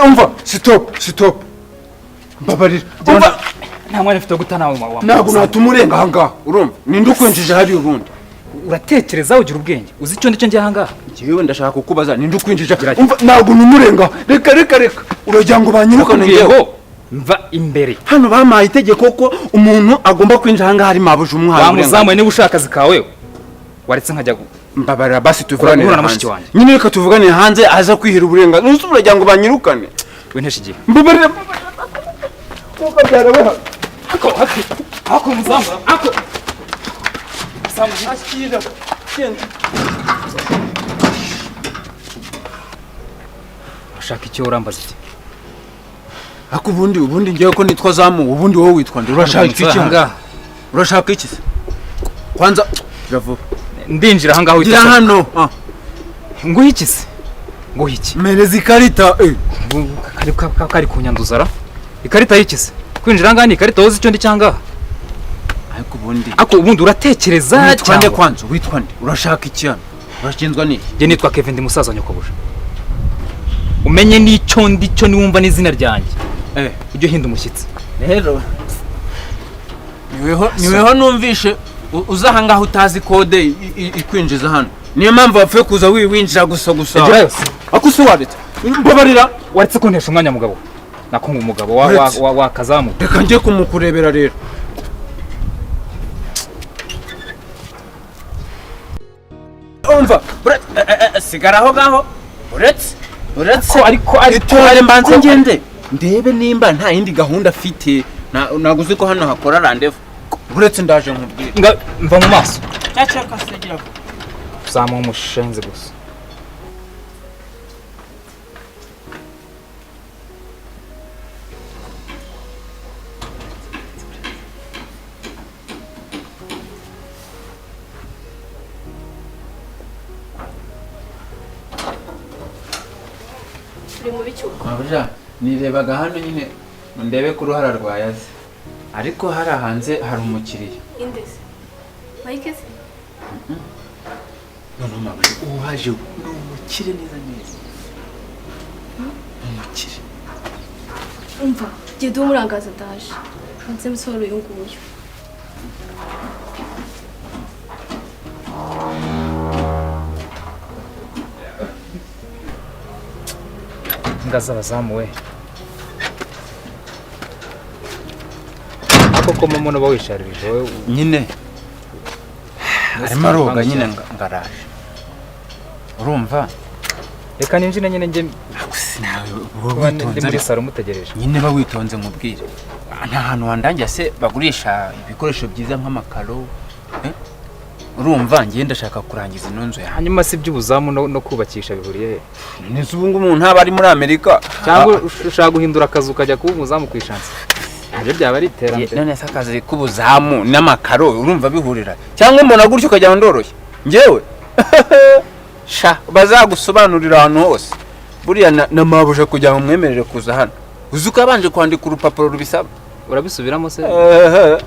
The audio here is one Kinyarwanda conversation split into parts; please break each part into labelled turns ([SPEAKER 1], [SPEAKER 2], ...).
[SPEAKER 1] Umva, stop, stop, mbabarira, umva.
[SPEAKER 2] Nta mwanya mfite wo guta nawe wa
[SPEAKER 1] Ntabwo natuma urenga ahangaha, urumva? Ninde ukwinjije hariya ubundi?
[SPEAKER 2] Uratekereza, ugira ubwenge? Uzi icyo ndicyo njye ahangaha?
[SPEAKER 1] Njyewe ndashaka kukubaza, ninde ukwinjije? Umva, ntabwo numurenga. Reka, reka, reka, uragira ngo banyirukane?
[SPEAKER 2] Nakubwiye
[SPEAKER 1] Njyewe
[SPEAKER 2] ngo mva imbere.
[SPEAKER 1] Hano bampaye itegeko ko umuntu agomba kwinjira ahangaha ari mabuja umuhaye uburenganzira.
[SPEAKER 2] Wamuzamuye, niba ushaka akazi kawe, waretse nkajya
[SPEAKER 1] Mbabarira basi, tuvuganire
[SPEAKER 2] guhura na
[SPEAKER 1] hanze.
[SPEAKER 2] mushiki wanjye.
[SPEAKER 1] Nyine reka tuvuganire hanze, aza kwihera uburenganzira. Uzi, uragira ngo banyirukane?
[SPEAKER 2] Wintesha igihe.
[SPEAKER 1] Mbabarira, mbabarira, kuko byarawe hano.
[SPEAKER 2] Ako, ako, ako, muzamu, ako.
[SPEAKER 1] Akira, genda.
[SPEAKER 2] Ushaka icyo? Urambaza iki?
[SPEAKER 1] Ariko ubundi ngewe ko nitwa Zamu, ubundi wowe witwa nde? Urashaka iki hano?
[SPEAKER 2] Ahangaha.
[SPEAKER 1] Urashaka iki se kwanza? Gira vuba.
[SPEAKER 2] Ndinjira ahangaha
[SPEAKER 1] Gira
[SPEAKER 2] uhita
[SPEAKER 1] hano, ah.
[SPEAKER 2] Nguhe iki se? Nguhe iki?
[SPEAKER 1] Mereza ikarita.
[SPEAKER 2] Kari kunyanduzara ikarita y'iki se? Kwinjira ahangaha ni ikarita? Wowe uzi icyo ndi cyangaha?
[SPEAKER 1] Ariko ubundi
[SPEAKER 2] Ako, ubundi uratekereza
[SPEAKER 1] witwa nde?
[SPEAKER 2] cyangwa
[SPEAKER 1] Kwanza witwa nde? Urashaka iki hano? Urashinzwa n'iki?
[SPEAKER 2] Njye nitwa Kevin, ndi musaza wa nyokobuje. Umenye n'icyo ndi cyo, niwumva n'izina ryanjye ujye uhinda umushyitsi.
[SPEAKER 1] Rero niweho numvishe uza ahangaha utazi kode ikwinjiza hano, niyo mpamvu wapfuye kuza winjira gusa gusa.
[SPEAKER 2] Egera yose.
[SPEAKER 1] Ako se waretse, mbabarira.
[SPEAKER 2] Waretse ko ntesha umwanya, mugabo, nako ngo umugabo wa
[SPEAKER 1] Uretse.
[SPEAKER 2] wa kazamu.
[SPEAKER 1] Reka njye kumukurebera rero. Umva, sigara aho ngaho, uretse
[SPEAKER 2] Ariko
[SPEAKER 1] itore mbanze ngende ndebe nimba nta yindi gahunda afite. Ntabwo uzi ko hano hakora randevu? Uretse ndaje nkubwire.
[SPEAKER 2] Nga mva mu maso, uzamuha umushenzi gusa.
[SPEAKER 3] Turi mu bicyuko.
[SPEAKER 1] Mabuja, nirebaga hano nyine ngo ndebe ko uruhara rwayaze, ariko hari hanze hari umukiriya.
[SPEAKER 3] Inde se? Mike se?
[SPEAKER 1] Noneho mabuja, uwaje ni umukire neza neza, ni umukire.
[SPEAKER 3] Umva, genda umurangaza, ndaje nze musore uyu nguyu.
[SPEAKER 2] Imbwa z'abazamu we! Ako ko momo uba wisharirije wowe.
[SPEAKER 1] Nyine arimo aroga nyine, ngaraje, urumva?
[SPEAKER 2] Reka ninjire nyine njye
[SPEAKER 1] Nawe
[SPEAKER 2] kuba ndi
[SPEAKER 1] witonze
[SPEAKER 2] muri
[SPEAKER 1] ariko.
[SPEAKER 2] salo mutegereje.
[SPEAKER 1] Nyine ba witonze nkubwire. Nta hantu wandangira se bagurisha ibikoresho byiza nk'amakaro, eh? Urumva, ngiye ndashaka kurangiza ino nzu yanjye.
[SPEAKER 2] Hanyuma si iby'ubuzamu no kubakisha bihuriye he?
[SPEAKER 1] Nese ubu ngubu umuntu ntaba ari muri Amerika?
[SPEAKER 2] Cyangwa ushaka guhindura akazi ukajya kuba umuzamu ku ishansi? Nabyo byaba ari iterambere.
[SPEAKER 1] None se akazi k'ubuzamu n'amakaro urumva bihurira? Cyangwa umuntu gutyo ukajya ngo ndoroshye njyewe? Sha, bazagusobanurira ahantu hose. Buriya na mabuja kugira ngo mwemerere kuza hano, uzi ko yabanje kwandika urupapuro rubisaba.
[SPEAKER 2] Urabisubiramo se?
[SPEAKER 1] Ehe.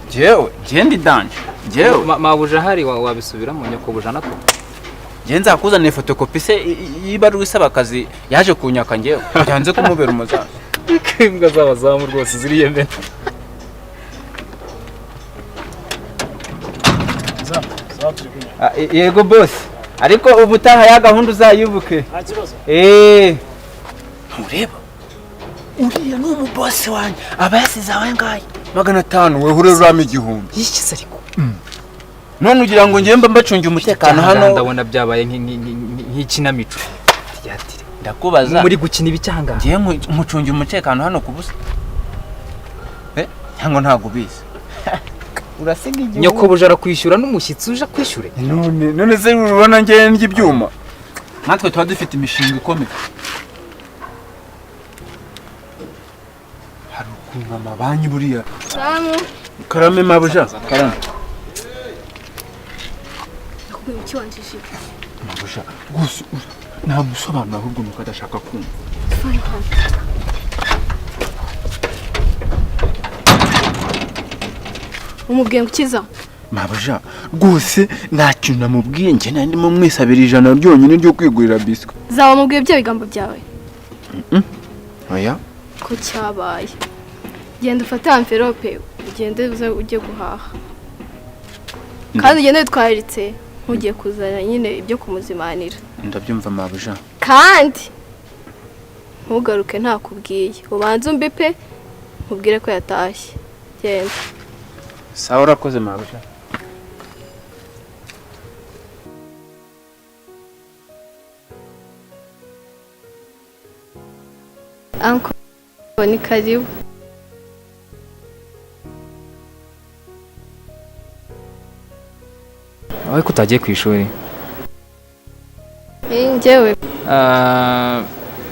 [SPEAKER 1] Njyewe njye ndi danger njyewe.
[SPEAKER 2] Mabuja ahari wabisubiramo? Nyokobuja nako.
[SPEAKER 1] Njye nzakuzanira fotokopi se y'ibaruwa isaba akazi yaje kunyaka njyewe byanze kumubera umuzamu.
[SPEAKER 2] Imbwa z'abazamu rwose ziriyemera.
[SPEAKER 1] Yego boss, ariko ubutaha ya gahunda uzayibuke.
[SPEAKER 4] Nta kibazo.
[SPEAKER 1] Ntureba uriya ni umubosi wanjye, aba yasize aho ngahe 500, weho ururamo 1000.
[SPEAKER 2] Yishyize ariko.
[SPEAKER 1] None ugira ngo njyewe mba mbacungiye umutekano hano?
[SPEAKER 2] Ndabona byabaye nk'ikinamico. Tiyatire.
[SPEAKER 1] Ndakubaza.
[SPEAKER 2] Muri gukina ibicyanga.
[SPEAKER 1] Njyewe nkucungiye umutekano hano ku busa? Cyangwa ntabwo ubizi? Urasiga igihugu.
[SPEAKER 2] Nyokobuja arakwishyura n'umushyitsi uje akwishyure.
[SPEAKER 1] None se urabona njyewe ndya ibyuma? Natwe tuba dufite imishinga ikomeye. Hari ukuntu amabanki buriya.
[SPEAKER 3] Samu.
[SPEAKER 1] Karame mabuja, karame.
[SPEAKER 3] Nakubwiye ngo ukiwanjije.
[SPEAKER 1] Mabuja rwose namusobanura, ahubwo nuko adashaka kumva.
[SPEAKER 3] Fine hano. Umubwiye ngo ukiza?
[SPEAKER 1] Mabuja, rwose nta kintu namubwiye. Njye nari ndimo mwisabira 100 ryonyine ryo kwigurira biswi.
[SPEAKER 3] Zaba mubwiye bya bigambo byawe.
[SPEAKER 1] Oya.
[SPEAKER 3] Ko cyabaye, genda ufate envelope ugende uze ujye guhaha, kandi ugende witwararitse ntugiye kuzana nyine ibyo kumuzimanira.
[SPEAKER 1] Ndabyumva, mabuja.
[SPEAKER 3] Kandi ntugaruke ntakubwiye, ubanze umbipe nkubwire ko yatashye. Genda.
[SPEAKER 1] Sawa, urakoze mabuja.
[SPEAKER 3] Uncle, ni karibu.
[SPEAKER 2] Wowe ko utagiye ku ishuri?
[SPEAKER 3] Njyewe?
[SPEAKER 2] Ah,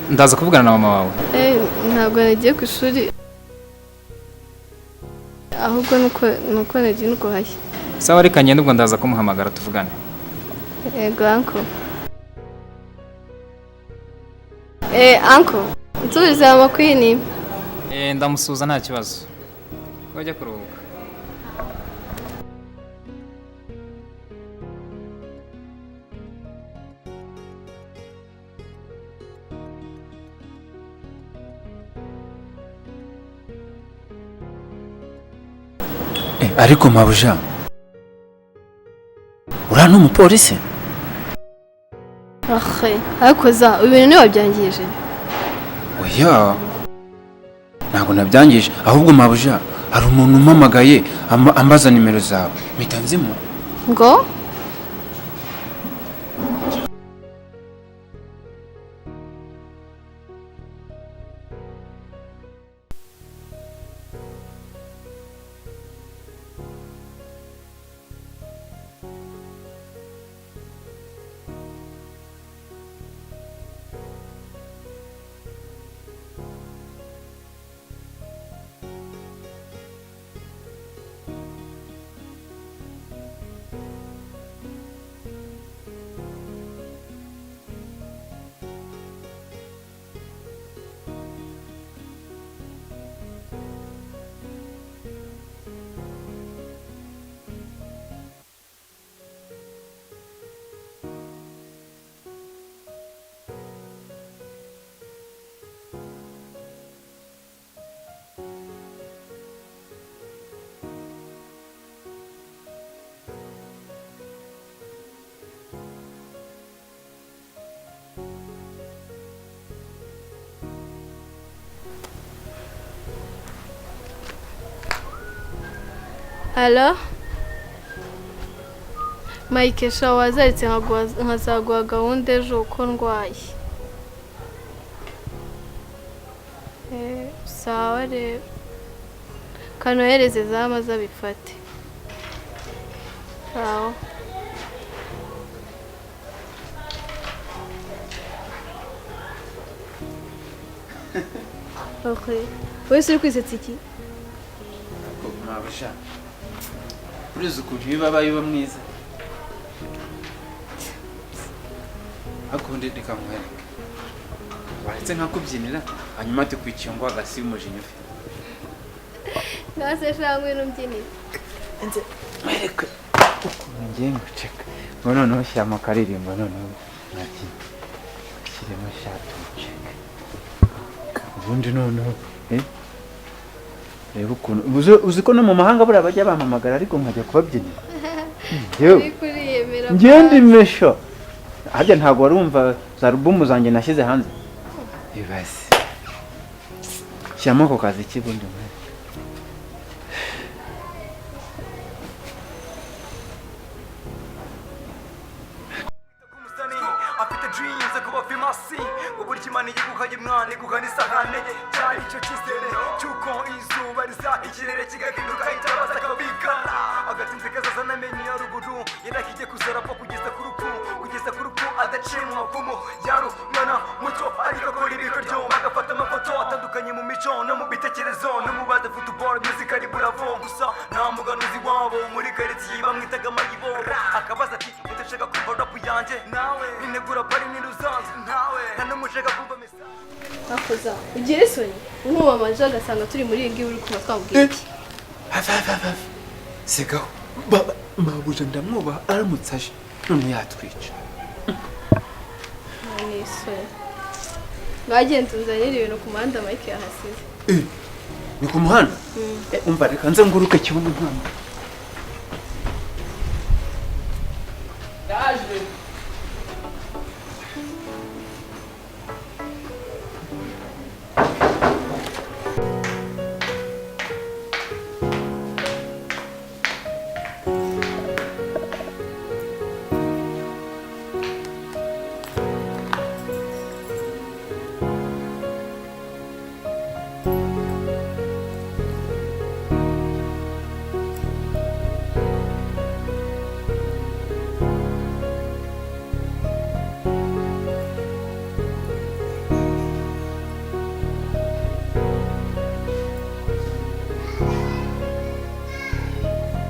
[SPEAKER 2] ndaza kuvugana na mama wawe.
[SPEAKER 3] Ntabwo nagiye ku ishuri, ahubwo nuko nagiye nuko hashya.
[SPEAKER 2] Sawa, reka ngende ubwo, ndaza kumuhamagara tuvugane.
[SPEAKER 3] Yego uncle. Uncle, nsubize mama Queen.
[SPEAKER 2] Ndamusuhuza, nta kibazo, wajya kuruhuka.
[SPEAKER 1] Ariko mabuja, uriya ni umupolisi?
[SPEAKER 3] Ahe, ariko za ibintu ntiwabyangije?
[SPEAKER 1] Oya, ntabwo nabyangije. Ahubwo mabuja, hari umuntu umpamagaye ambaza nimero zawe, mpita nzimuha.
[SPEAKER 3] Ngo? Alo Mike, sha wazaritse nkazaguha gahunda ejo uko ndwaye. Sawa rero, kanohereze zama zabifate. Sawa. Okay. Wese uri kwisetsa iki?
[SPEAKER 1] Mabuja, urizi ukuntu iyo ubabaye uba mwiza? Ariko ubundi reka nkwereke, waretse nkakubyinira, hanyuma tukwikiye ngo agasi umujinya ufite.
[SPEAKER 3] Nase sha, ngwino umbyinire.
[SPEAKER 1] Mwereke ukuntu ngiye nguceka ngo noneho shyiramo akaririmbo, noneho mwabyina, shyiremo shati umuceke, ubundi noneho reba ukuntu uzi ko no mu mahanga buriya bajya bampamagara ariko nkajya kubabyinira. Yewe.
[SPEAKER 3] Uri kuriyemera.
[SPEAKER 1] Ngende imesho harya, ntabwo wari wumva za alubumu zanjye nashyize hanze? Ibaze, shyiramo ako kazi k'ubundi mwe.
[SPEAKER 4] Umusani afite dreams zo kuba famous, ngo buri kimana igukanye umwana igukana isahane, cyari icyo cyizere cy'uko izuba riza ikirere kigahinduka, itabaza akabikana agatinze kazaza n'amenyo ya ruguru yarahiye kuzarapfa kugeza ku rupfu, kugeza ku rupfu adaciye mu mavumo. Yari umwana muto ariko akora ibikoryo, agafata amafoto atandukanye mu mico no mu bitekerezo no mu bazi football, music ari bravo. Gusa nta muganuzi wabo muri karitsiye, bamwitaga Mayibo. Akabaza ati: "Ndashaka kumva rap yanjye nawe ninegura pari ntirusanzwe ntawe nta n'umushaka kumva message."
[SPEAKER 3] Akoza ugira isoni, nk'uwamaje agasanga turi muri iyi ngiyi, uri kumva twamubwira iki?
[SPEAKER 1] Have, have, have, have. Sigaho. Baba mabuja ndamwubaha, aramutse aje none yatwica.
[SPEAKER 3] Nta n'isoni. Bagenze unzanire ibintu ku muhanda Mike yahasize.
[SPEAKER 1] Ni ku muhanda? Umva reka nze nguruke kibuno mpamvu. Ndaje.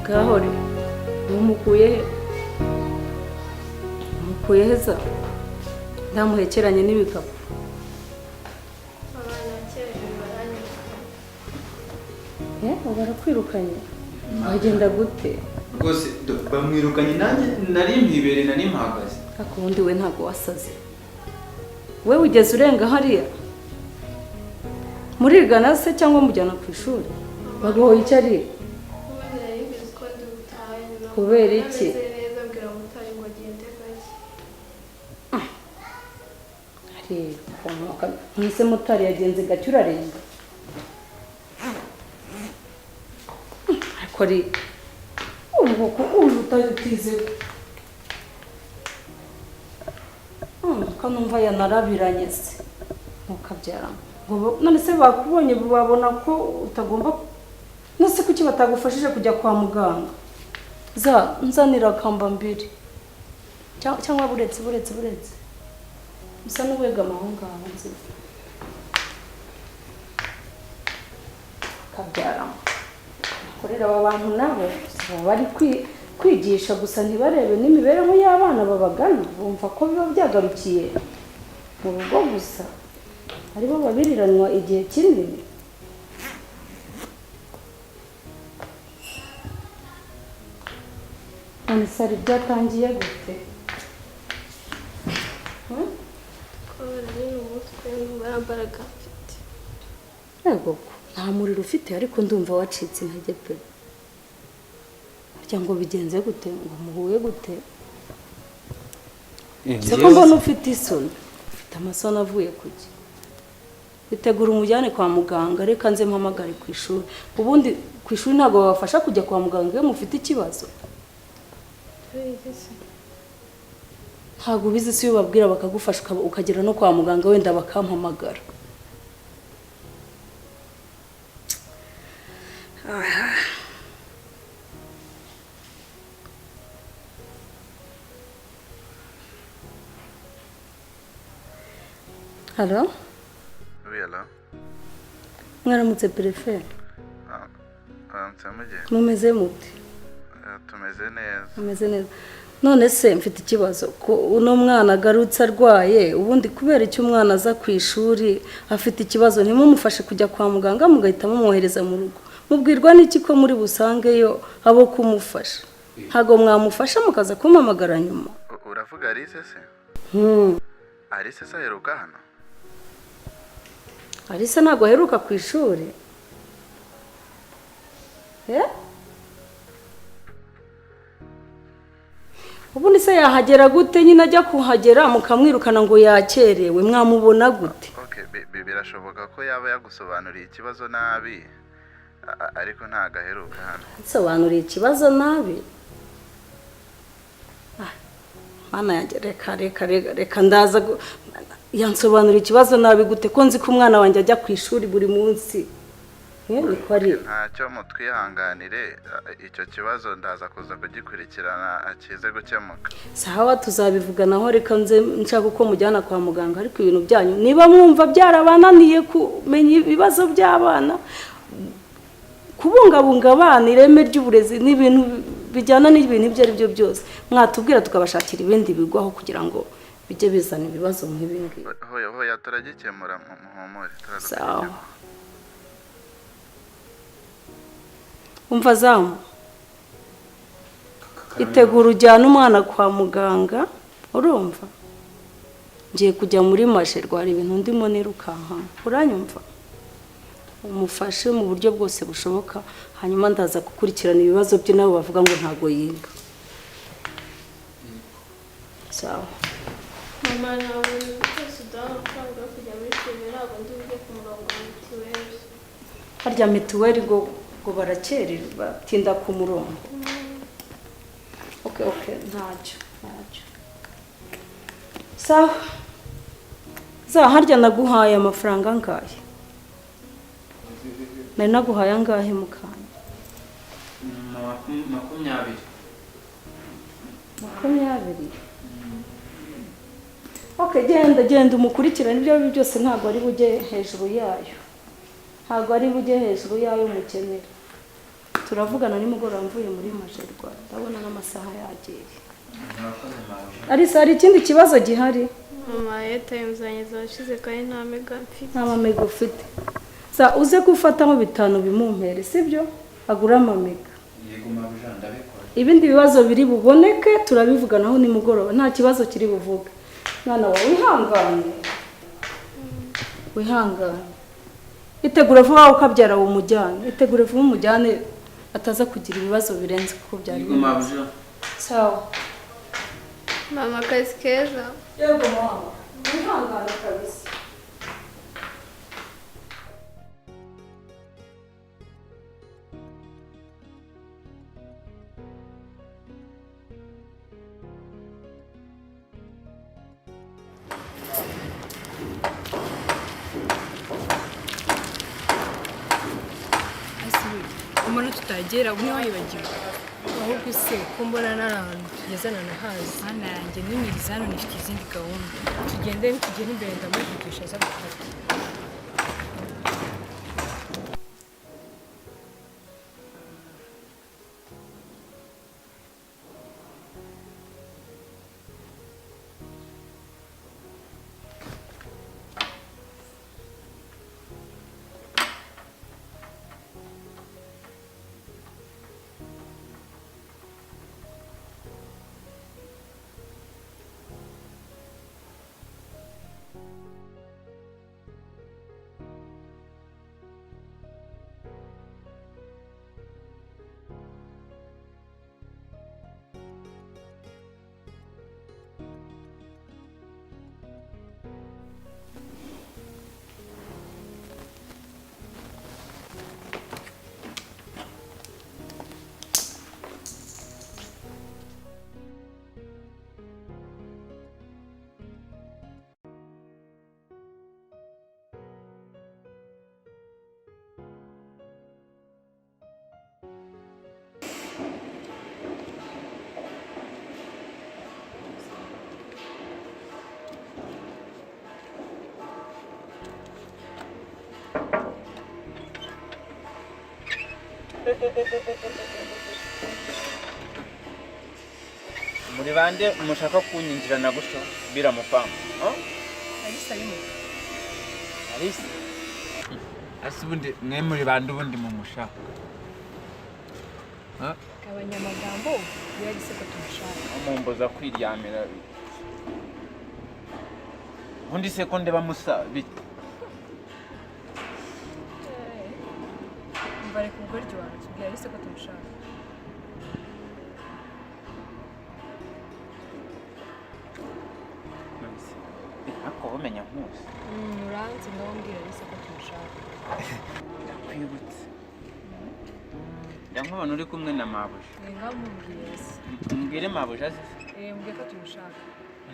[SPEAKER 5] Gahore mumukuye he? Mukuye heza ntamuhekeranye n'ibikapu. Barakwirukanye wagenda gute?
[SPEAKER 1] Rwose bamwirukanye nanjye nari mpibere nari mpahagaze.
[SPEAKER 5] Ariko ubundi we ntabwo wasaze, we ugeze urenga hariya murigana se cyangwa mujyana ku ishuri bagoye icyo ari kubera iki? Mwese motari yagenze gake urarenga. Ariko ari ubwoko utatize ko numva yanarabiranye se mukabyara. None se bakubonye babona ko utagomba, none se kuki batagufashije kujya kwa muganga? Za nzanira kamba mbiri cyangwa buretse buretse buretse usa n'uwegama aho ngaho nzi kabyaramo. Korera aba bantu nabo bari kwigisha gusa ntibarebe n'imibereho y'abana babagana, bumva ko biba byagarukiye mu rugo gusa, aribo babiriranwa igihe kinini. None byatangiye gute? Yego nta muriro ufite ariko ndumva wacitse intege pe. Burya ngo bigenze gute, ngo muhuye gute? Se ko mbona ufite isoni, ufite amasoni avuye kuki? Bitegura umujyane kwa muganga, reka nze mpamagare ku ishuri. Ubundi ku ishuri ntabwo babafasha kujya kwa muganga iyo mufite ikibazo. Ntabwo ubizi si ubabwira bakagufasha ukagera no kwa muganga wenda bakampamagara. Halo?
[SPEAKER 6] Oui, hello.
[SPEAKER 5] Mwaramutse préfet.
[SPEAKER 6] Mwaramutse mujye.
[SPEAKER 5] Mumeze mute?
[SPEAKER 6] Tumeze neza.
[SPEAKER 5] Mumeze neza. None se mfite ikibazo ko uno mwana agarutse arwaye, ubundi kubera icyo umwana aza ku ishuri afite ikibazo ntimumufashe kujya kwa muganga mugahita mumwohereza mu rugo. Mubwirwa n'iki ko muri busangeyo abo kumufasha? Ntago mwamufasha mukaza kumpamagara nyuma.
[SPEAKER 6] Uravuga Alice se? Alice se aheruka hano?
[SPEAKER 5] Alice ntago aheruka ku ishuri. Ubundi se yahagera gute nyine ajya kuhagera mukamwirukana ngo yakerewe, mwamubona gute?
[SPEAKER 6] Okay, birashoboka ko yaba yagusobanuriye ikibazo nabi, ariko ntago aheruka hano.
[SPEAKER 5] Nsobanuriye ikibazo nabi? Mana yanjye, reka reka reka ndaza yansobanuriye ikibazo nabi gute ko nzi ko umwana wanjye ajya ku ishuri buri munsi?
[SPEAKER 6] Ntacyo mutwihanganire, icyo kibazo ndaza kuza kugikurikirana akize gukemuka.
[SPEAKER 5] Sawa tuzabivuganaho, reka nze nshaka uko mujyana kwa muganga. Ariko ibintu byanyu niba mwumva byarabananiye kumenya ibibazo by'abana, kubungabunga abana, ireme ry'uburezi n'ibintu bijyana n'ibintu ibyo ari byo byose, mwatubwira tukabashakira ibindi bigwaho kugira ngo bijye bizana ibibazo nk'ibi ngibi.
[SPEAKER 6] Hoya hoya turagikemura muhumure.
[SPEAKER 5] Sawa. Umva zamu, itegura ujyana umwana kwa muganga, urumva? Ngiye kujya muri majerwa, hari ibintu ndimo nirukanka, uranyumva? Umufashe mu buryo bwose bushoboka, hanyuma ndaza gukurikirana ibibazo bye nabo bavuga ngo ntago yiga. Sawa.
[SPEAKER 3] Mama, ntabwo twese uduha amafaranga yo kujya muri privé, ntabwo ndi bujye ku murongo wa mituweli.
[SPEAKER 5] Harya mituweli ngo barakererwa, batinda ku murongo? Okay, ntacyo. Sawa. Za harya naguhaye amafaranga angahe? Nari naguhaye angahe mukanya?
[SPEAKER 1] 20.
[SPEAKER 5] 20. Okay, genda genda umukurikirane, ibyo ari byo byose ntabwo ari bujye hejuru yayo. Ntabwo ari bujye hejuru yayo mukenera. Turavugana nimugoroba mvuye muri majerwa, ndabona n'amasaha yagiye.
[SPEAKER 1] Murakoze mabuja.
[SPEAKER 5] Arisa, hari ikindi kibazo gihari?
[SPEAKER 3] Mama, airtime zanjye zashize kandi nta mega mfite.
[SPEAKER 5] Nta mamega ufite. Sa uze gufataho 5 bimumpere, sibyo? Agura amamega.
[SPEAKER 1] Yego mabuja, ndabikora.
[SPEAKER 5] Ibindi bibazo biri buboneke turabivuganaho nimugoroba, nta kibazo kiri buvuge. Mwana wawe wihangane. Wihangane. Itegure vuba ukabyara umujyane. Itegure vuba umujyane ataza kugira ibibazo birenze kuko byari
[SPEAKER 1] Yego mabuja.
[SPEAKER 5] Sawa.
[SPEAKER 3] Mama, akazi keza.
[SPEAKER 5] Yego mama. Wihangane kabisa.
[SPEAKER 7] Umuntu tutagera umwe wayibagiwe.
[SPEAKER 8] Ahubwo se ko mbona nari ahantu tugezana na hazi?
[SPEAKER 7] Mana yanjye, ntunyirize hano, nifite izindi gahunda.
[SPEAKER 8] Tugende, nitugera imbere ndamuvugisha aza gufata.
[SPEAKER 1] Muri bande mushaka kunyinjirana gutyo biramupanga?
[SPEAKER 8] Alisa arimo.
[SPEAKER 1] Alisa? Ase ubundi mwe muri bande ubundi mumushaka?
[SPEAKER 8] Gabanya amagambo, biragise ko tumushaka.
[SPEAKER 1] Mumbuza kwiryamira. Ubundi se ko ndeba musa bite?
[SPEAKER 8] Umva reka ubugoryi wawe, tubwira Alisa ko tumushaka.
[SPEAKER 1] Ariko umenya nkusi.
[SPEAKER 8] Uranzi, ndababwira Alisa ko tumushaka.
[SPEAKER 1] Ndakwibutse. Ndankubona uri kumwe na mabuja.
[SPEAKER 8] Ngamubwire se.
[SPEAKER 1] Mbwire mabuja se.
[SPEAKER 8] Mbwire ko tumushaka.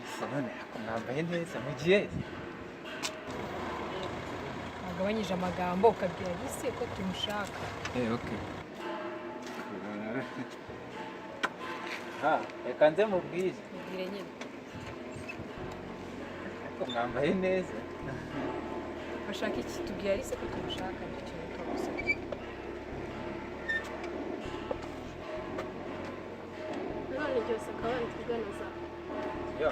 [SPEAKER 1] Ese none ako mwambaye neza mugiye?
[SPEAKER 8] Wagabanyije amagambo ukabwira Alisa ko tumushaka.
[SPEAKER 1] Okay. Ha, reka nze mubwire.
[SPEAKER 8] Mubwire nyine.
[SPEAKER 1] Mwambaye neza.
[SPEAKER 8] Bashaka iki? Tubwira Alisa ko tumushaka, nicyo kintu twagusabye.
[SPEAKER 3] None byose akaba ari tugana za.
[SPEAKER 1] Yo.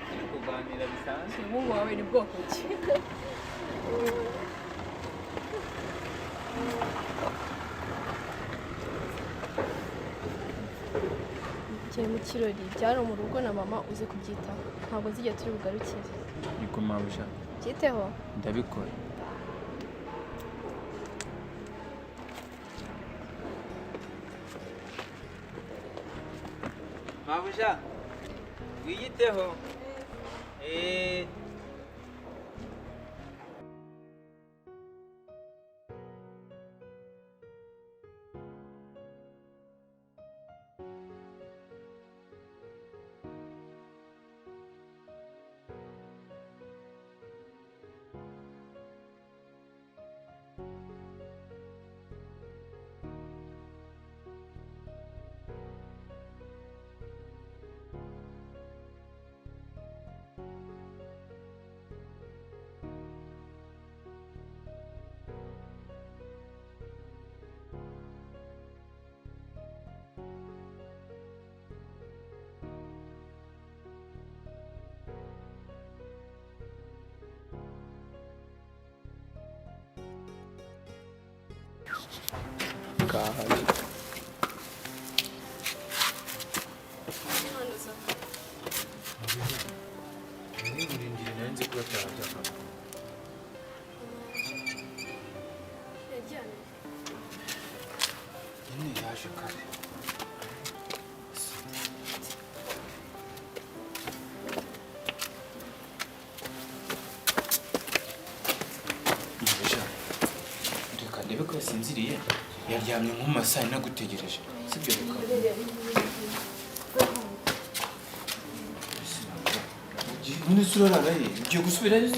[SPEAKER 1] Turi kuganira bisanzwe.
[SPEAKER 8] Umuhungu wawe ni bwoko ki?
[SPEAKER 3] Tugiye mu kirori byari mu rugo na mama, uze kubyitaho, ntabwo nzigera turi bugarukire.
[SPEAKER 1] Niko mabuja.
[SPEAKER 3] Byiteho.
[SPEAKER 1] Ndabikora. Mabuja, wiyiteho. Reka ndebe ko yasinziriye, yaryamye nko mu masaha nagutegereje, sibyo? Reka none se urarara he? Ugiye gusubirayo?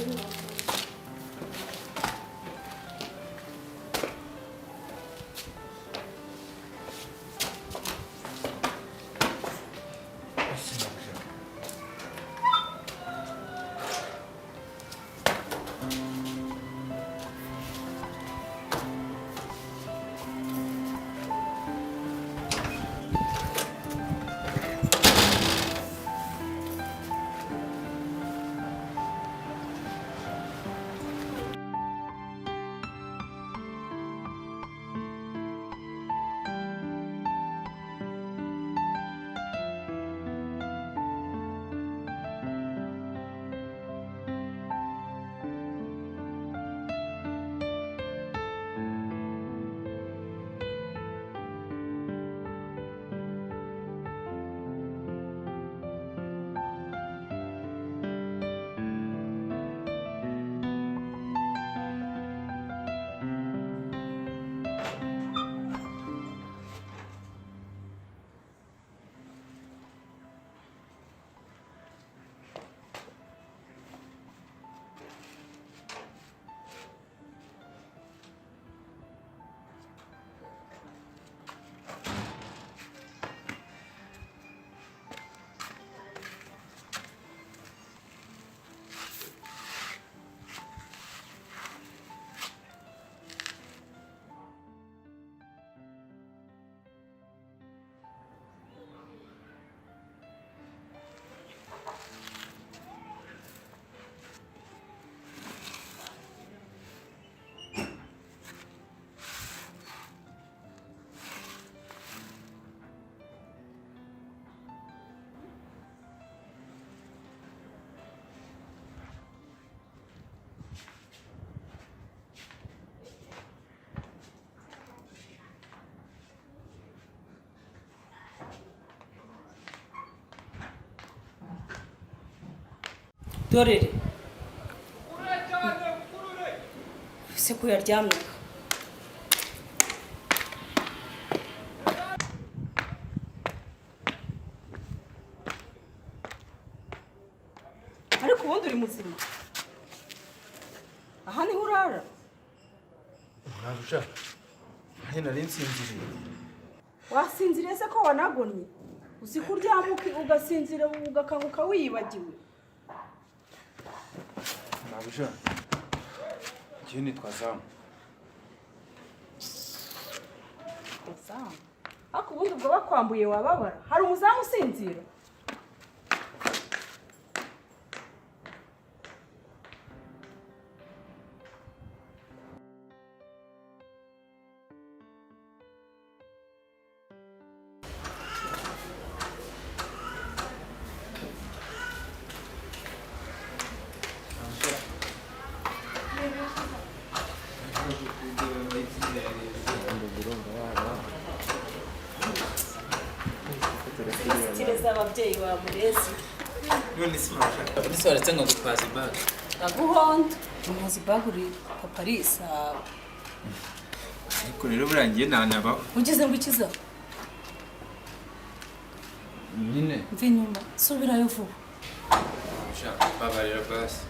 [SPEAKER 5] Dorere se ko yaryamye. Ariko ubundi uri muzima, aha niho urara?
[SPEAKER 1] Ntabwo nari nsinziriye.
[SPEAKER 5] Wasinziriye se ko wanagonnye? Uzi ko uryama ugasinzira ugakanguka wiyibagiwe?
[SPEAKER 1] Ntabwo njyewe nitwa Zamu.
[SPEAKER 5] Zamu? Ariko ubundi ubwo bakwambuye wababara? Hari umuzamu usinzira? Ababyeyi bamureze.
[SPEAKER 1] None se murashaka?
[SPEAKER 2] Ese waretse nkagutwaza ibage?
[SPEAKER 5] Ndaguhonda umuzi baguri papa arisaba.
[SPEAKER 1] Ariko rero burangiye ntanabaho.
[SPEAKER 5] Ugeze ngo ikiza.
[SPEAKER 1] Nyine.
[SPEAKER 5] Mva inyuma, subirayo vuba.
[SPEAKER 1] Ushaka babarira basi.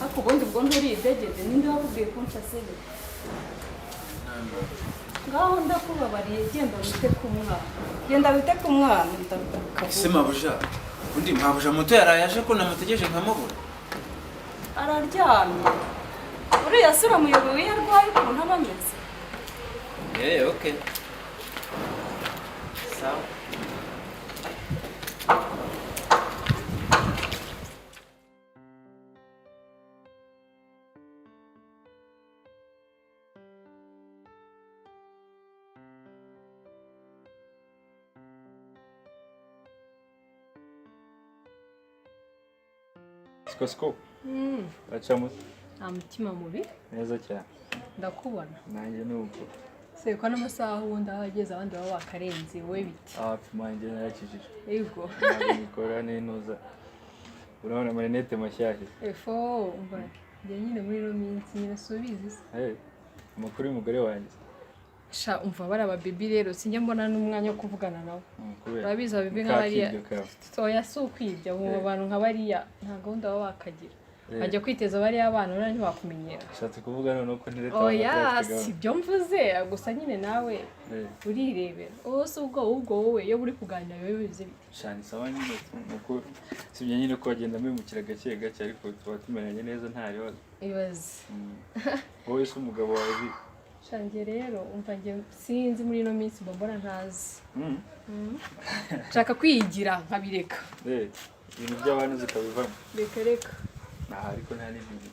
[SPEAKER 5] Ariko ubundi ubwo nturi idegede, ninde wakubwiye ko nshasebe? Ngaho ndakubabariye, genda wite ku mwana, genda wite ku mwana, ndagaruka.
[SPEAKER 1] Ese mabuja, undi mabuja muto yaraye aje ko namutegereje nkamubura?
[SPEAKER 5] Araryamye uriya se, uramuyobewe iyo arwaye ukuntu aba ameze?
[SPEAKER 1] Eh, okay. Sawa.
[SPEAKER 9] Siko siko. Uracamo?
[SPEAKER 8] Nta mutima mubi.
[SPEAKER 9] Neza cyane.
[SPEAKER 8] Ndakubona.
[SPEAKER 9] Nanjye ni uko.
[SPEAKER 8] Sekwa n'amasaha ubundi aho ageze abandi baba bakarenze, wowe biti?
[SPEAKER 9] Hafi manjye narakijije.
[SPEAKER 8] Yego.
[SPEAKER 9] Ntabwo nikora n'intuza. Urabona amarinete mashyashya.
[SPEAKER 8] Efo umva njye nyine muri ino minsi nyine subizi se.
[SPEAKER 9] Hey, amakuru y'umugore wanjye?
[SPEAKER 8] Sha umva bari ababibi rero sinjya mbona n'umwanya wo kuvugana nabo.
[SPEAKER 9] Kubera
[SPEAKER 8] Urabizi ababibi
[SPEAKER 9] ka
[SPEAKER 8] nka bariya.
[SPEAKER 9] kiryo kawe.
[SPEAKER 8] Oya si ukwibya, ubu abantu nka bariya nta gahunda baba bakagira.
[SPEAKER 9] Eh.
[SPEAKER 8] Bajya kwiteza bariya bana uriya ntibakumenyera.
[SPEAKER 9] Ushatse kuvuga noneho ko ntireta.
[SPEAKER 8] Oya si ibyo mvuze, gusa nyine nawe urirebera. Wowe si ubwo ubwo wowe iyo uri kuganira biba bimeze bite?
[SPEAKER 9] Shani sawa nyine, nuko sibyo nyine ko bagenda mbimukira gake gake, ariko tuba tumeranye neza nta bibazo.
[SPEAKER 8] Ibaze.
[SPEAKER 9] Wowe se umugabo wawe bi?
[SPEAKER 8] Shange rero umva njye sinzi muri ino minsi mba mbona ntazi. Nshaka kwiyigira nkabireka.
[SPEAKER 9] Eh, ibintu by'abantu zikabivamo.
[SPEAKER 8] Reka reka.
[SPEAKER 9] Aha ariko nta n'ibintu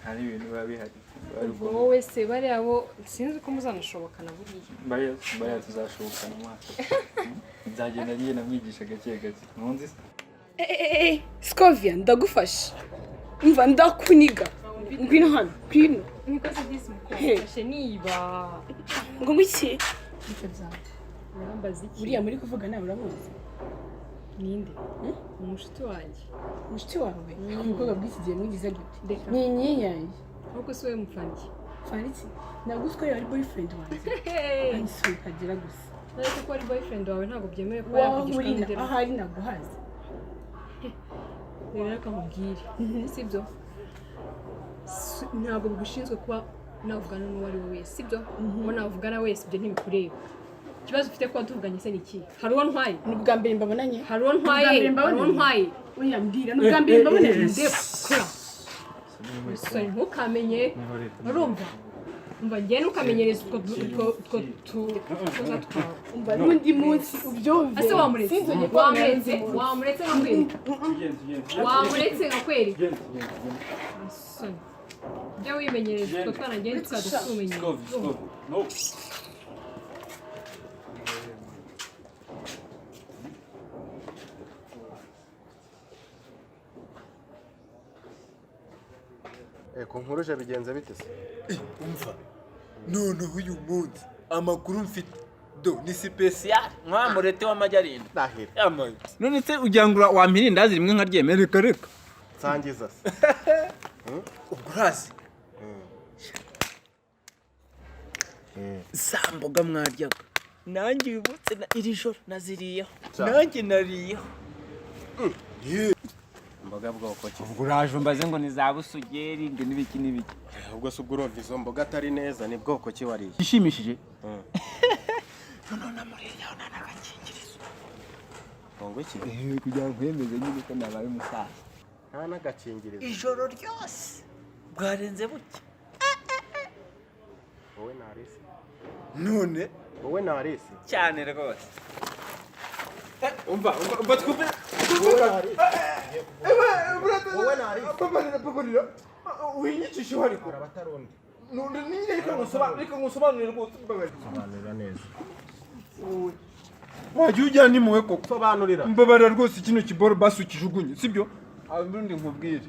[SPEAKER 9] nta n'ibintu biba bihari. Bari
[SPEAKER 8] Ubwo wowe se bariya bo sinzi ko muzanashobokana buriya.
[SPEAKER 9] Bariya bariya tuzashobokana umwaka. Nzagenda ngenda mwigisha gake gake. Ntunzi se?
[SPEAKER 7] Eh, Scovia ndagufasha. Umva ndakuniga. Ngwino hano, ngwino.
[SPEAKER 8] Niko se disi mukobwa
[SPEAKER 7] Hey.
[SPEAKER 8] fashe niba.
[SPEAKER 7] Ngo ngwiki?
[SPEAKER 8] Nicyo byawe. Urambaza iki?
[SPEAKER 7] Uriya muri kuvuga nawe uramuzi?
[SPEAKER 8] Ninde? Umushuti wanjye.
[SPEAKER 7] Mushiki wawe? Umukobwa bw'iki gihe mwigize gute?
[SPEAKER 8] Reka.
[SPEAKER 7] Ni inyiyange.
[SPEAKER 8] Ahubwo si wowe mupfaniki.
[SPEAKER 7] Faniki, naguswe yari boyfriend wanjye. Ansuye ukagira gusa.
[SPEAKER 8] Ariko ko ari boyfriend wawe ntabwo byemewe kuba
[SPEAKER 7] Wowe
[SPEAKER 8] yakugishwa
[SPEAKER 7] uri
[SPEAKER 8] n'undi.
[SPEAKER 7] ahari naguhaze.
[SPEAKER 8] Rero reka nkubwire. Sibyo? Ntabwo bigushinzwe kuba navugana n'uwo ari we wese, sibyo? Uwo navugana wese ibyo ntibikureba. Ikibazo ufite kuba tuvuganye se ni iki? Hari uwo ntwaye?
[SPEAKER 7] Ni ubwa mbere mbabonanye.
[SPEAKER 8] Hari uwo ntwaye? Hari uwo ntwaye?
[SPEAKER 7] Oya mbwira, ni ubwa mbere mbabonanye.
[SPEAKER 8] Ndeba, kora. Sorry, ntukamenye. Urumva? Umva njye ntukamenyereze utwo utwo tuza twawe.
[SPEAKER 7] Umva n'undi munsi ubyumve.
[SPEAKER 8] Ese wamuretse?
[SPEAKER 7] Sinzongeye kubona
[SPEAKER 8] Wamuretse?
[SPEAKER 7] undi munsi.
[SPEAKER 8] Wamuretse nkakwereka? Wamuretse nkakwereka? Soni. Jya wimenyereza utwo twana njye ntitwadusumenyera.
[SPEAKER 9] Scovia, Scovia. No.
[SPEAKER 10] Ku nkuruje bigenze bite se?
[SPEAKER 4] Umva noneho uyu munsi amakuru mfite do ni sipesiyare
[SPEAKER 1] Nka murete w'amagi arindwi.
[SPEAKER 10] Ndahira.
[SPEAKER 1] Yamaye. None se ugira ngo wampa irindazi rimwe nkaryemera? Reka reka.
[SPEAKER 10] Nsangiza se.
[SPEAKER 4] Ubwo urazi za mboga mwaryaga nanjye uyu munsi iri joro naziriyeho, nanjye nariyeho.
[SPEAKER 10] Imboga bwoko ki?
[SPEAKER 1] Ubwo uraje umbaze ngo ni za busugeri ngo n'ibiki n'ibiki.
[SPEAKER 10] Ubwo se ubwo urumva izo mboga atari neza, ni bwoko ki wariye?
[SPEAKER 1] Ishimishije.
[SPEAKER 4] Noneho namuriyeho nta n'agakingirizo.
[SPEAKER 10] Ngo iki?
[SPEAKER 1] Kugira ngo nkwemeze nyine ko nabaye umusaza.
[SPEAKER 10] Nta n'agakingirizo.
[SPEAKER 4] Ijoro ryose bwarenze buke.
[SPEAKER 10] Wowe na Alice.
[SPEAKER 4] None
[SPEAKER 10] Wowe na Alice.
[SPEAKER 1] Cyane rwose. Umva umva umva twumve.
[SPEAKER 10] Wowe na Alice. Wowe na Alice.
[SPEAKER 4] Babarira babarira winyicisha ariko.
[SPEAKER 10] Arabatarundi.
[SPEAKER 4] None nyine reka ngusobanurire rwose mbabarira.
[SPEAKER 10] Sobanurira neza.
[SPEAKER 4] Wajya ujyana impuhwe koko.
[SPEAKER 10] Sobanurira.
[SPEAKER 4] Mbabarira rwose kino kiboro basi ukijugunye, sibyo?
[SPEAKER 1] Ubundi nkubwire.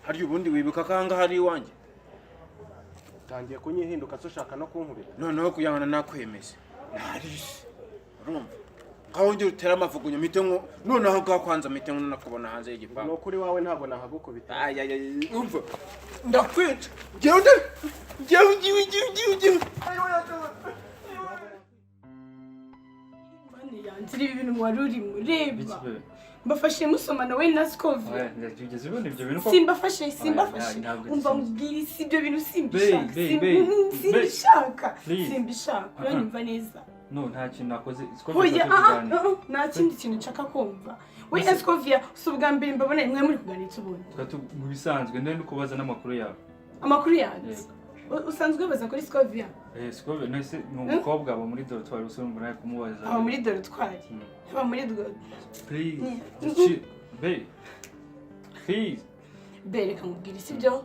[SPEAKER 1] Harya ubundi wibuka ko ahangaha ari iwanjye?
[SPEAKER 10] Utangiye kunyihinduka se, ushaka no kunkubita?
[SPEAKER 1] Noneho kugira ngo nakwemeze, narise, urumva ngaho wongera utere amavugunyo, mpite nko noneho ngaho kwanza mpite nko nakubona hanze
[SPEAKER 10] Ni
[SPEAKER 1] y'igipangu.
[SPEAKER 10] ukuri wawe, ntabwo nahagukubita.
[SPEAKER 1] Ay, umva, ndakwica njyewe, njyewe njyewe njyewe njyewe njyewe.
[SPEAKER 7] Mani yanjye, ibi bintu wari urimo reba, mbafashe musomana we na Scovia.
[SPEAKER 9] Ugeze ubona ibyo bintu ko
[SPEAKER 7] Simbafashe, simbafashe.
[SPEAKER 9] Oya, ntabwo
[SPEAKER 7] Umva nkubwire, si ibyo bintu simbishaka.
[SPEAKER 9] Babe, babe, babe.
[SPEAKER 7] Simbishaka.
[SPEAKER 9] Please.
[SPEAKER 7] Simbishaka, uranyumva neza?
[SPEAKER 9] No, nta kintu nakoze.
[SPEAKER 7] Oya, aha, aha, nta kindi kintu nshaka kumva. We na Scovia si ubwa mbere mbabona mwe muri kuganira ubundi.
[SPEAKER 9] Mu bisanzwe ndari no kubaza n'amakuru yawe.
[SPEAKER 7] Amakuru yanjye? Usanzwe wibaza kuri Scovia?
[SPEAKER 9] Eh, Scovia nese ni umukobwa aba muri dortoir, gusa urumva nawe kumubaza.
[SPEAKER 7] Aba muri dortoir, aba muri dortoir.
[SPEAKER 9] Please.
[SPEAKER 7] Mm.
[SPEAKER 9] Chill. Babe, please.
[SPEAKER 7] Bereka nkubwire, si byo,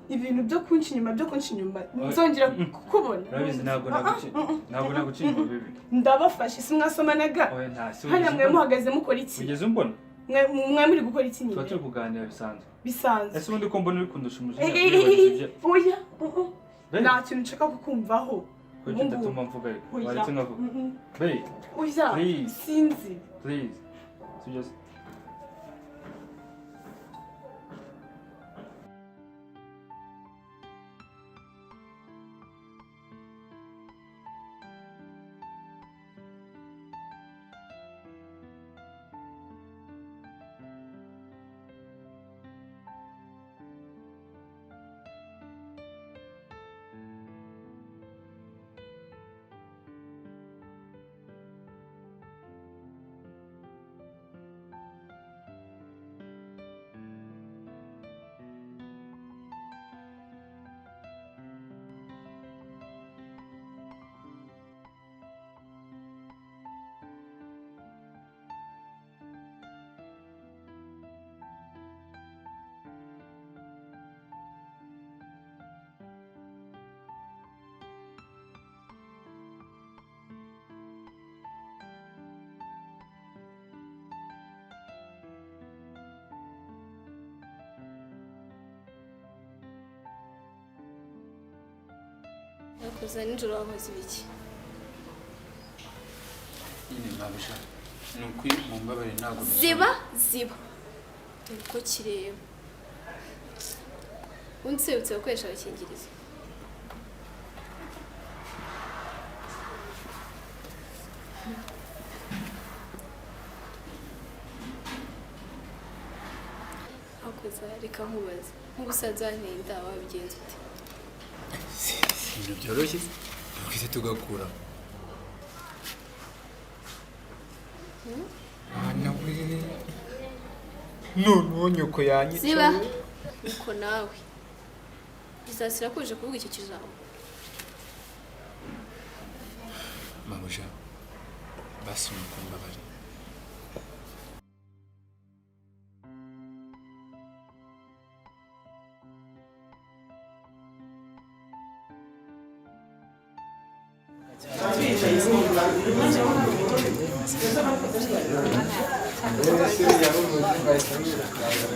[SPEAKER 7] ibintu byo kunca inyuma, byo kunca inyuma, nzongera kukubona.
[SPEAKER 9] Urabizi ntabwo
[SPEAKER 7] Ah, ah,
[SPEAKER 9] naguci ntabwo naguca inyuma, baby.
[SPEAKER 7] Ndabafashe, si mwasomanaga?
[SPEAKER 9] Oya, nta si
[SPEAKER 7] Hariya mwe muhagaze mukora iki?
[SPEAKER 9] Ugeze umbona?
[SPEAKER 7] Mwe muri gukora iki
[SPEAKER 9] Tuba
[SPEAKER 7] nyine?
[SPEAKER 9] turi kuganira bisanzwe.
[SPEAKER 7] Bisanzwe.
[SPEAKER 9] Ese ubundi ko mbona uri kundusha umujinya,
[SPEAKER 7] Eh, eh,
[SPEAKER 9] wibagize
[SPEAKER 7] eh,
[SPEAKER 9] ibyo
[SPEAKER 7] oya,
[SPEAKER 9] Babe.
[SPEAKER 7] nta kintu nshaka kukumvaho.
[SPEAKER 9] Kuki
[SPEAKER 7] Ubu ngubu.
[SPEAKER 9] udatuma mvuga ariko?
[SPEAKER 7] Oya.
[SPEAKER 9] Waretse nkavuga.
[SPEAKER 7] Mm-mm.
[SPEAKER 9] Babe.
[SPEAKER 7] Oya.
[SPEAKER 9] Please.
[SPEAKER 7] Sinzi.
[SPEAKER 9] Please, sibyo se?
[SPEAKER 3] Nakoze nijoro, wakoze ibiki?
[SPEAKER 1] Nyine mabusha, ni ukuri mumbabarire, ntabwo
[SPEAKER 3] Ziba, ziba, dore uko kireba. Unsibutse gukoresha agakingirizo. Hakoze, reka nkubaze, nk'ubusanzwe wanteye inda wabigenza ute?
[SPEAKER 1] Si ibintu byoroshye, twese tugakura.
[SPEAKER 3] Hmm?
[SPEAKER 1] Noneho nyoko yanyica.
[SPEAKER 3] Ziba, nuko nawe bizasira kuje kuvuga icyo kijambo.
[SPEAKER 1] Mabuja, basi nuko mbabarire.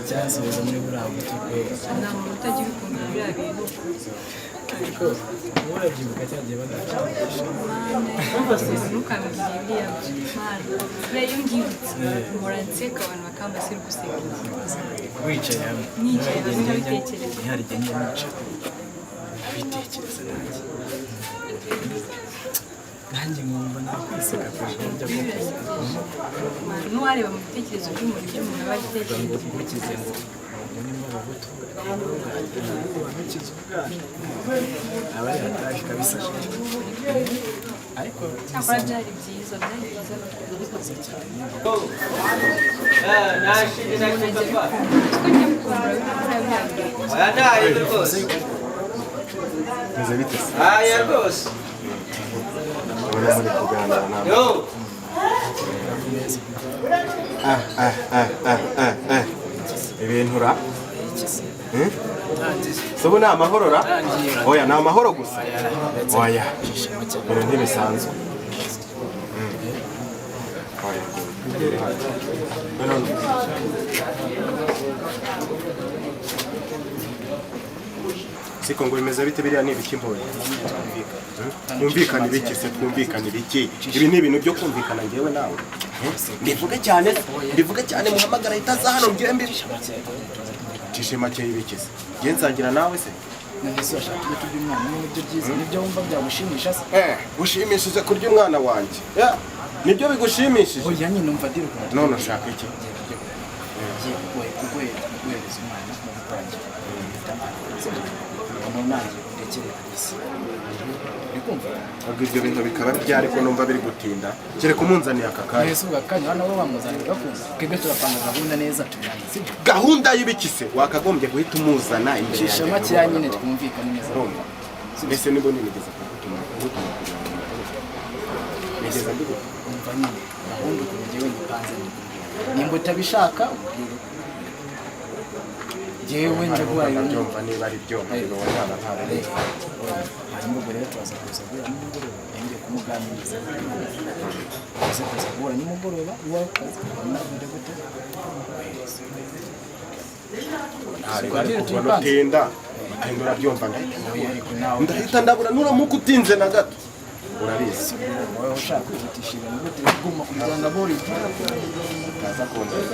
[SPEAKER 11] Cyansubiza muri buriya buto pe.
[SPEAKER 8] Nta muntu utajya ubikunda biriya bintu.
[SPEAKER 11] Ariko wowe urabyibuka cyagiye badakinisha?
[SPEAKER 8] Ntukamubwire biriya mana, buriya iyo mbyibutse mpora nseka, abantu bakamba siri guseka.
[SPEAKER 11] Wicaye hamwe?
[SPEAKER 8] Nicaye hamwe nkabitekereza.
[SPEAKER 11] Ntihari igihe njya nicara kubitekereza, nanjye nkumva nakwiseka kurusha uburyo bwo
[SPEAKER 8] Mana, n'uwareba mu bitekerezo by'umuntu, ibyo umuntu aba
[SPEAKER 11] kuvuga ngo
[SPEAKER 8] agitekereza.
[SPEAKER 11] Ukize ngo ngo nimba abahutu bakize ubwana aba ari hatari kabisa, ariko
[SPEAKER 8] Cyakora byari byiza, byari byiza.
[SPEAKER 11] Byiza cyane.
[SPEAKER 8] Ko njya mukunda biriya bintu.
[SPEAKER 12] Oya, ntayo rwose.
[SPEAKER 10] Meze bite se?
[SPEAKER 12] Aya rwose.
[SPEAKER 10] Ubona muri kuganira ntabwo
[SPEAKER 12] Yo.
[SPEAKER 10] Ah ah ah ah ah ah, ibintu ra. Hmm? Se ubu ni amahoro ra? Oya, ni amahoro gusa, oya, ibintu ntibisanzwe. Oya, ngwino hano. Siko ngo bimeze bite biriya ni ibiki mbonye? Twumvikane ibiki se? Twumvikane ibiki? Ibi ni ibintu byo kumvikana njyewe nawe. Mbivuge cyane se? Mbivuge cyane muhamagara ahita aza hano mbwire mbi. Cishe make y'ibiki se? Njye nsangira nawe se?
[SPEAKER 11] None se urashaka ibyo turya umwana nibyo byiza nibyo wumva byagushimisha se?
[SPEAKER 10] Gushimishije kurya umwana wanjye. Nibyo bigushimishije?
[SPEAKER 11] Oya nyine numva diri ukuntu.
[SPEAKER 10] None ushaka iki?
[SPEAKER 11] Ngiye kuguhereza umwana mu gutangira. Nanjye urekere Alice. Uri kumva?
[SPEAKER 10] Ubwo ibyo bintu bikaba byari ko numva biri gutinda. Kereka umunzaniye aka kanya.
[SPEAKER 11] Mwese ubwo akanya hano bo bamuzanira ugakunda. Twebwe turapanga gahunda neza tubirangiza sibyo?
[SPEAKER 10] Gahunda y'ibiki se? Wakagombye guhita umuzana imbere yanjye.
[SPEAKER 11] Cisha makeya nyine twumvikane neza.
[SPEAKER 10] Urumva? Mbese nibo nigeze kugutuma kugira ngo nigeze mbigutuma.
[SPEAKER 11] Umva nyine gahunda ukuntu njyewe nyipanze nimba utabishaka ubwire. Jewe nje guhaye
[SPEAKER 10] ndabyumva niba ari byo nkabibona mwana ntabwo.
[SPEAKER 11] Hanyuma ubwo rero turaza kuza guhura nimugoroba ngiye kumuganiriza. Tuza kuza guhura nimugoroba iwawe ku kazi hanyuma ugende gute?
[SPEAKER 10] Ntareba ariko ubona utinda utinda urabyumva ndahita ndabura nuramuka utinze na gato urabizi.
[SPEAKER 11] Wowe ushaka kwihutisha ibintu gute guma kujyana buri
[SPEAKER 10] utaza kundeba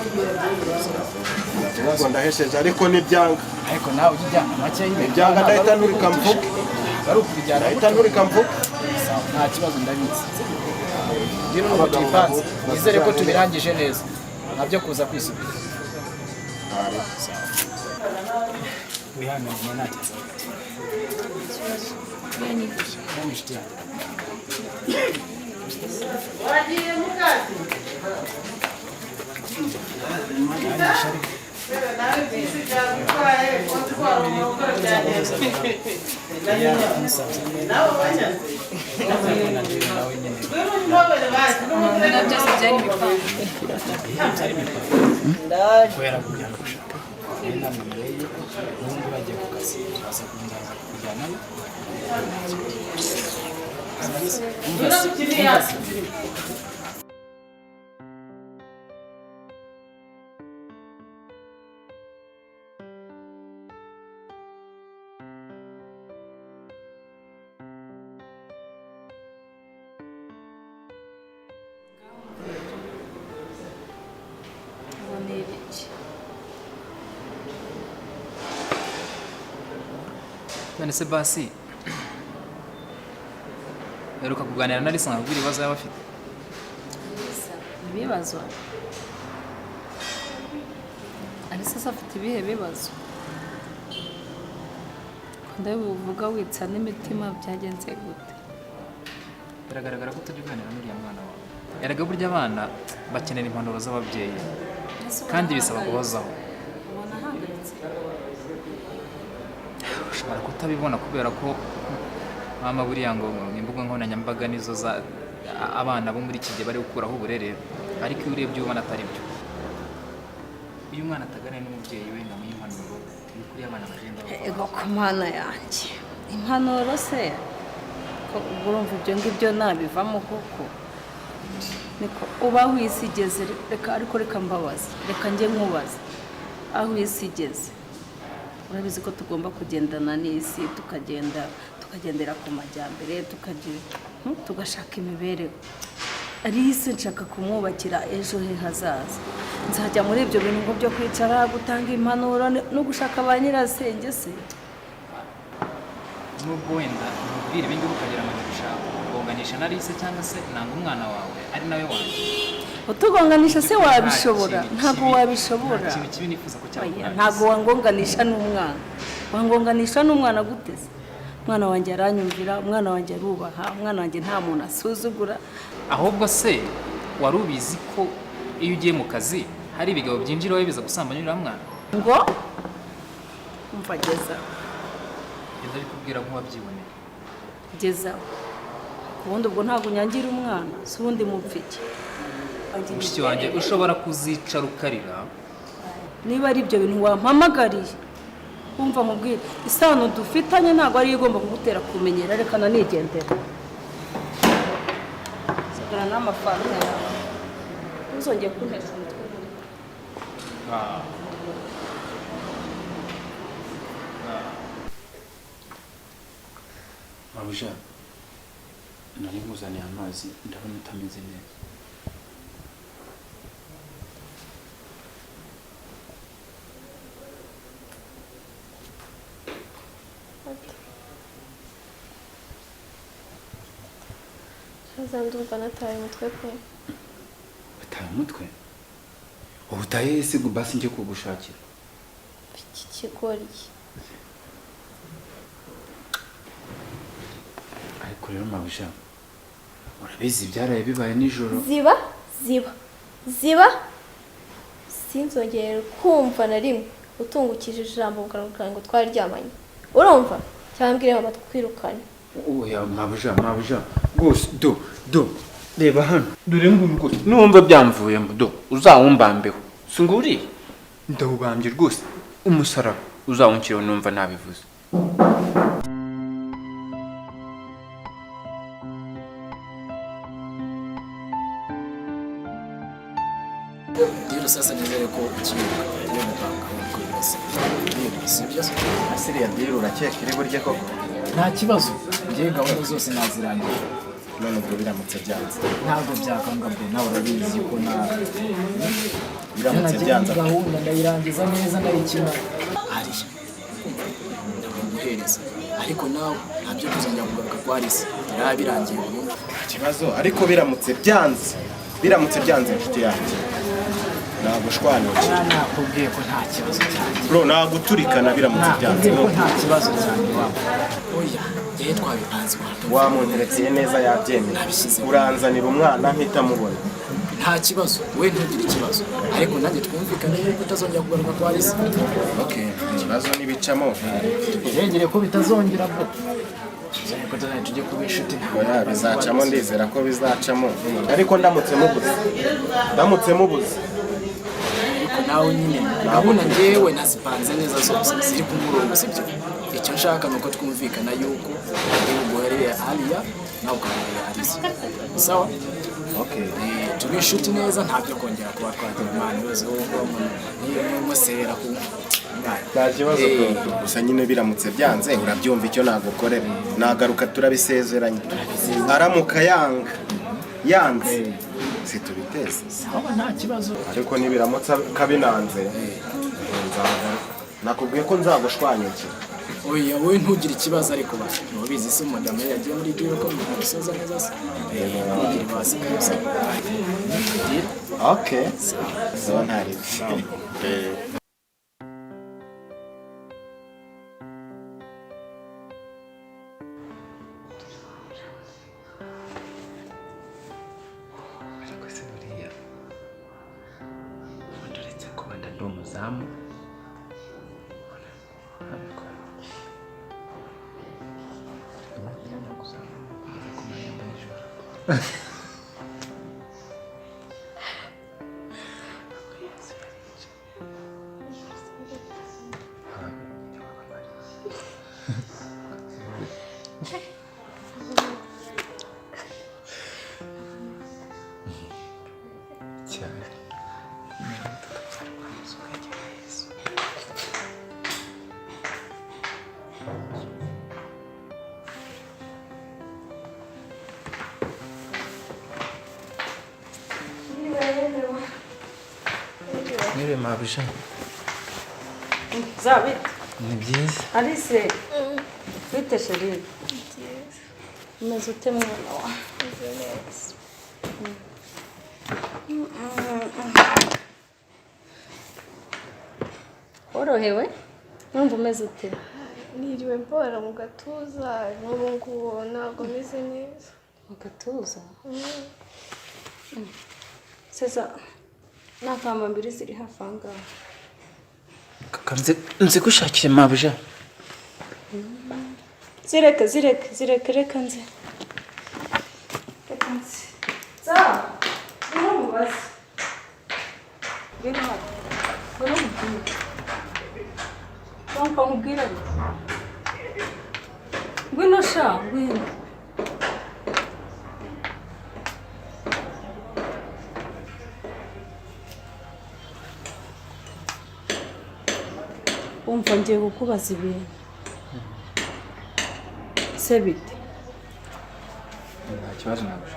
[SPEAKER 10] ndahesheje ariko nibyanga.
[SPEAKER 11] Ariko nawe ujya ujyana make y'ibintu.
[SPEAKER 10] Nibyanga ndahita nturika mvuge.
[SPEAKER 11] Ari ukubijyana
[SPEAKER 10] ndahita nturika mvuge.
[SPEAKER 11] Nta kibazo ndabizi. Rero nuko tuyipanze nizere ko tubirangije neza ntabyo kuza kwisubira. Wihangane nta kibazo. Inshuti yanjye.
[SPEAKER 7] Wagiye mukazi.
[SPEAKER 8] Byose byari imipango.
[SPEAKER 11] Byari imipango. Kubera kujyana gushaka. Nari namwemereye yuko n'ubundi bagiye ku kazi turaza ndaza kujyanayo. Umva se.
[SPEAKER 2] None se basi mperuka kuganira na Alice nkabwira ibibazo yaba afite.
[SPEAKER 5] Ibibazo? Alice se afite ibihe bibazo? Ko ndabivuga witsa n'imitima byagenze gute?
[SPEAKER 2] Biragaragara ko utajya uganira n'uriya mwana wawe. Erega burya abana bakenera impanuro z'ababyeyi kandi bisaba guhozaho.
[SPEAKER 5] Ubona ahangayitse?
[SPEAKER 2] Ushobora kutabibona kubera ko mama buriya ngo imbuga nkoranyambaga nizo za abana bo muri iki gihe bari gukuraho uburere, ariko iyo urebye ubona atari byo. Iyo umwana ataganira n'umubyeyi we ngo amuhe impanuro, ni kuri abana bagenda bakora.
[SPEAKER 5] Ego ku mana yanjye. Impanuro se ko urumva ibyo ngibyo nabivamo koko? Niko uba aho isi igeze, reka ariko reka mbabaze, reka njye nkubaze aho isi igeze. Urabizi ko tugomba kugendana n'isi, tukagenda tukagendera ku majyambere, tukagira tugashaka imibereho. Alice nshaka kumwubakira ejo he hazaza. Nzajya muri ibyo bintu ngo byo kwicara gutanga impanuro no gushaka ba nyirasenge se.
[SPEAKER 2] Nubwo wenda nkubwira ibindi ukagira ngo ndigushaka kugonganisha na Alice cyangwa se nanga umwana wawe ari nawe wanjye.
[SPEAKER 5] Utugonganisha se wabishobora? Ntabwo wabishobora.
[SPEAKER 2] Nta kintu kibi nifuza ko cyakora.
[SPEAKER 5] Ntabwo wangonganisha n'umwana. Wangonganisha n'umwana gute se? Umwana wanjye aranyumvira, umwana wanjye arubaha, umwana wanjye nta muntu asuzugura.
[SPEAKER 2] Ahubwo se wari ubizi ko iyo ugiye mu kazi hari ibigabo byinjira iwawe biza gusambanya uriya mwana?
[SPEAKER 5] Ngo umva geza.
[SPEAKER 2] Genda bikubwira nk'uwabyiboneye.
[SPEAKER 5] Geza. Ubundi ubwo ntabwo unyangira umwana, si ubundi mupfike.
[SPEAKER 2] Mushiki wanjye ushobora kuzicara ukarira.
[SPEAKER 5] Niba ari ibyo bintu wampamagariye, umva mubwire isano dufitanye ntabwo ari igomba kugutera kumenyera, reka nanigendera. Sigara n'amafaranga yawe. Ntuzongere kuntesha umutwe.
[SPEAKER 1] Mabuja, nari nkuzaniye amazi, ndabona utameze neza.
[SPEAKER 3] Shaza, ndumva nataye umutwe pe.
[SPEAKER 1] Utaye umutwe? Ubu utaye ese basi njye kugushakira.
[SPEAKER 3] Iki kigoryi.
[SPEAKER 1] Ariko rero mabuja, urabizi ibyaraye bibaye nijoro.
[SPEAKER 3] Ziba, ziba, ziba. Sinzongere kumva na rimwe utungukije ijambo mu kanwa kawe ngo twaryamanye. Urumva? Cyangwa mbwire mama twirukane.
[SPEAKER 1] Oya mabuja, mabuja rwose, do do reba hano, dore nguyu rwose, numva byamvuyemo, do uzawumbambeho, singuriye ndawubambye rwose, umusaraba uzawunshyireho numva nabivuze.
[SPEAKER 11] Rero sasa nizere ko ukibuka iyo muganga uko bimeze. Si byo?
[SPEAKER 10] Asiriya deal urakeka iri burye koko?
[SPEAKER 11] Nta kibazo, njyewe gahunda zose nazirangije.
[SPEAKER 10] None ubwo biramutse byanze?
[SPEAKER 11] Ntabwo byakanga bro, nawe urabizi ko na
[SPEAKER 10] Biramutse byanze
[SPEAKER 11] gahunda ndayirangiza neza ndayikina. Hariya ndaguhereza, ariko nawe ntabyo kuzongera kugaruka kwa Alice, biraba birangiye burundu.
[SPEAKER 10] Nta kibazo, ariko biramutse byanze, biramutse byanze inshuti yanjye, nagushwanyukira.
[SPEAKER 11] Nakubwiye ko nta kibazo cyanjye.
[SPEAKER 10] Bro, naguturikana biramutse byanze.
[SPEAKER 11] Nakubwiye ko nta kibazo cyanjye waba. Oya, njyewe twabipanze iwacu.
[SPEAKER 10] Wamunterekeye neza yabyemeye. Uranzanira umwana mpita mubona.
[SPEAKER 11] Nta kibazo, we ntugire ikibazo, ariko nanjye twumvikane yuko utazongera kugaruka kwa Alice.
[SPEAKER 10] Okay, ikibazo nibicamo.
[SPEAKER 11] Yegere ko bitazongera bro. Tuzongere ko tuzongera tujye kuba inshuti.
[SPEAKER 10] Oya, bizacamo, ndizera ko bizacamo. Ariko ndamutse mubuze. Ndamutse mubuze.
[SPEAKER 11] Ariko nawe nyine gahunda njyewe nazipanze neza zose ziri ku murongo, sibyo? Icyo nshaka ni uko twumvikana yuko ndi buguherere Aliya nawe ukamuherera Alice. Sawa?
[SPEAKER 10] Okay.
[SPEAKER 11] Tube inshuti neza, ntabyo kongera kuba twagira imana yose wowe muserera ku
[SPEAKER 10] Nta kibazo bro. Gusa nyine biramutse byanze urabyumva icyo nagukorera. Nagaruka turabisezeranye. Aramuka yanga. Yanze. Situbiteze.
[SPEAKER 11] Sawa, nta kibazo.
[SPEAKER 10] Ariko nibiramutse kabinanze nzagaruka. Nakubwiye ko nzagushwanyukira.
[SPEAKER 11] Oya, wowe ntugire ikibazo, ariko ba ntubizi se umudamu yagiye muri deal ko musoza neza se. Ntugire basi kabisa.
[SPEAKER 10] Okay. Sawa, ntari.
[SPEAKER 1] Ariko se buriya ubundi uretse kuba ndi umuzamu, cyane. Mwiriwe mabuja.
[SPEAKER 5] Zabit.
[SPEAKER 1] Ni byiza.
[SPEAKER 5] Alice. Bite chérie? Umeze ute mwana wa?
[SPEAKER 3] Meze neza.
[SPEAKER 5] Worohewe? Numva umeze ute?
[SPEAKER 3] Niriwe mbora mu gatuza, n'ubu ngubu ntabwo meze neza.
[SPEAKER 5] Mu gatuza? Seza, nta kambambiri ziri hafi aha ngaha.
[SPEAKER 1] Nze gushakira mabuja.
[SPEAKER 5] Zireke, zireke, zireke, reka nze. Reka nze. Za, ngwino mubaze. Ngwino hano. Ngwino mubwire. Bampa nkubwire ariko. Ngwino sha, ngwino. Umva ngiye kukubaza ibintu. Se bite?
[SPEAKER 9] Nta kibazo nabyo.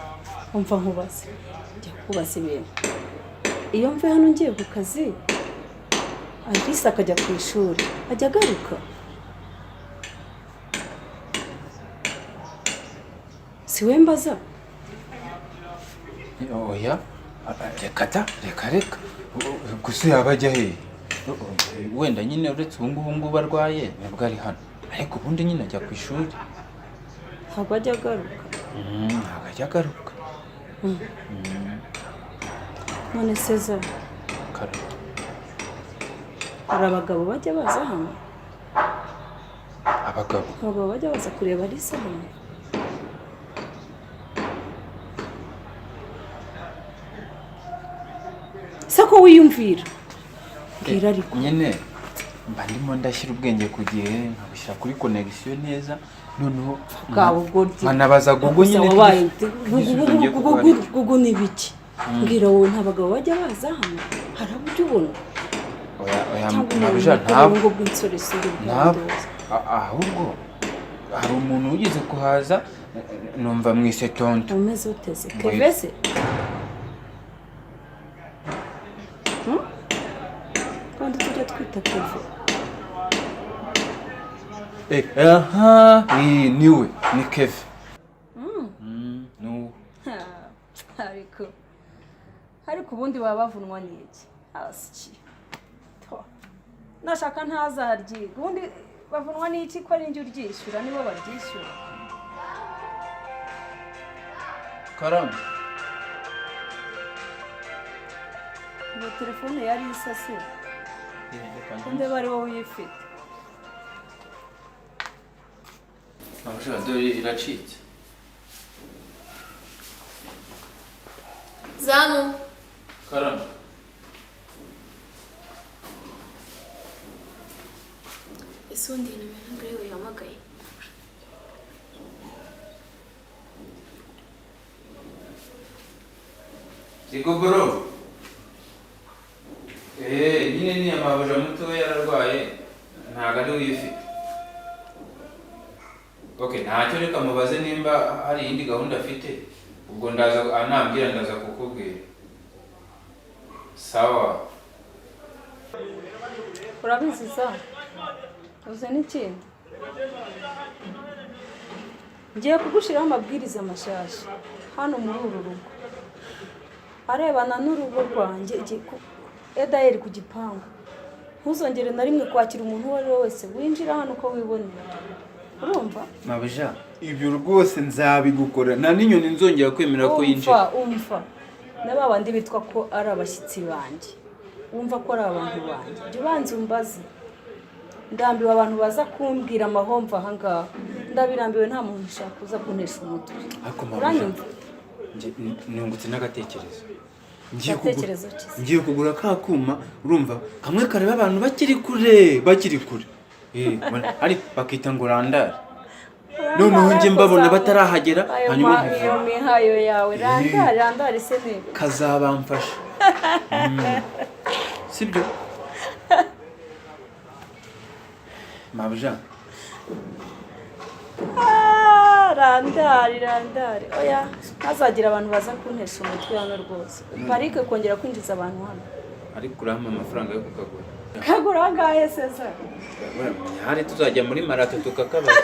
[SPEAKER 5] Umva nkubaze, njya kukubaza ibintu. Iyo mvuye hano ngiye ku kazi, Alice akajya ku ishuri, ajya agaruka? Si we mbaza?
[SPEAKER 1] Oya, reka da, reka reka. Gusa yaba ajya hehe? Wenda nyine uretse ubu ngubu ngubu arwaye nibwo ari hano, ariko ubundi nyine ajya ku ishuri.
[SPEAKER 5] Ntabwo ajya agaruka?
[SPEAKER 1] Ntabwo ajya agaruka.
[SPEAKER 5] None se hari abagabo bajya baza hano?
[SPEAKER 1] Abagabo?
[SPEAKER 5] Abagabo bajya baza kureba Alice hano? Se ko wiyumvira? Mbwira ariko.
[SPEAKER 1] Nyine mba ndimo ndashyira ubwenge ku gihe, nkabushyira kuri connection neza, noneho nkanabaza Google nyine.
[SPEAKER 5] Google ni biki? Mbwira wowe, nta bagabo bajya baza hano? Hari abo ujya ubona?
[SPEAKER 1] Oya oya mabuja, ntabwo. Ahubwo hari umuntu wigeze kuhaza numva mwise tonto.
[SPEAKER 5] Umeze uteze Keve se? Kandi tujya twita Keve.
[SPEAKER 1] Aha, niwe ni Keve. No.
[SPEAKER 5] Ariko ubundi baba bavunwa n'iki? Asiki. Nashaka ntazaryiga. Ubundi bavunwa n'iki ko ari njye uryishyura, nibo baryishyura.
[SPEAKER 1] Karame.
[SPEAKER 5] Iyo telefone yari isase. Nde bari wowe uyifite.
[SPEAKER 1] Mabuja, dore iracitse.
[SPEAKER 3] Zamu.
[SPEAKER 1] Karame.
[SPEAKER 3] Ese ubundi iyi nimero ntabwo ariwe yahamagaye?
[SPEAKER 1] Yego bro. Nyine ni amabuja muto yararwaye, ntabwo ari uyifite. Okay, ntacyo, reka mubaze nimba hari iyindi gahunda afite, ubwo ndaza anambwira ndaza kukubwira. Sawa.
[SPEAKER 5] Urabizi sa? Uze n'ikindi. Ngiye kugushiraho amabwiriza mashasha hano muri uru rugo arebana n'urugo rwanjye edayeri ku gipangu. Ntuzongere na rimwe kwakira umuntu uwo ari we wese winjira hano uko wibonera. Urumva?
[SPEAKER 1] Mabuja, ibyo rwose nzabigukora, nta n'inyoni nzongera kwemera ko yinjira.
[SPEAKER 5] Umva, na babandi bitwa ko ari abashyitsi banjye, wumva ko ari abantu banjye, jya ubanza umbaze. Ndambiwe abantu baza kumbwira amahomva aha ngaha, ndabirambiwe, nta muntu ushaka uza kuntesha umutwe. Uranyumva?
[SPEAKER 1] Nungutse n'agatekerezo. Ngiye kugura ka kuma, urumva, kamwe kareba abantu bakiri kure, bakiri kure. Ari bakita ngo randari. Noneho njye mbabona batarahagera, hanyuma
[SPEAKER 5] iyo mihayo yawe randari, randari se ni
[SPEAKER 1] kazabamfasha. Sibyo? Mabuja.
[SPEAKER 5] Randari, randari. Oya, ntazagira abantu baza kuntesha umutwe hano rwose. Parike kongera kwinjiza abantu hano.
[SPEAKER 1] Ariko urampa amafaranga yo kukagura.
[SPEAKER 5] Kagura angahe Cesar?
[SPEAKER 1] Hari tuzajya muri marato tukakabaza.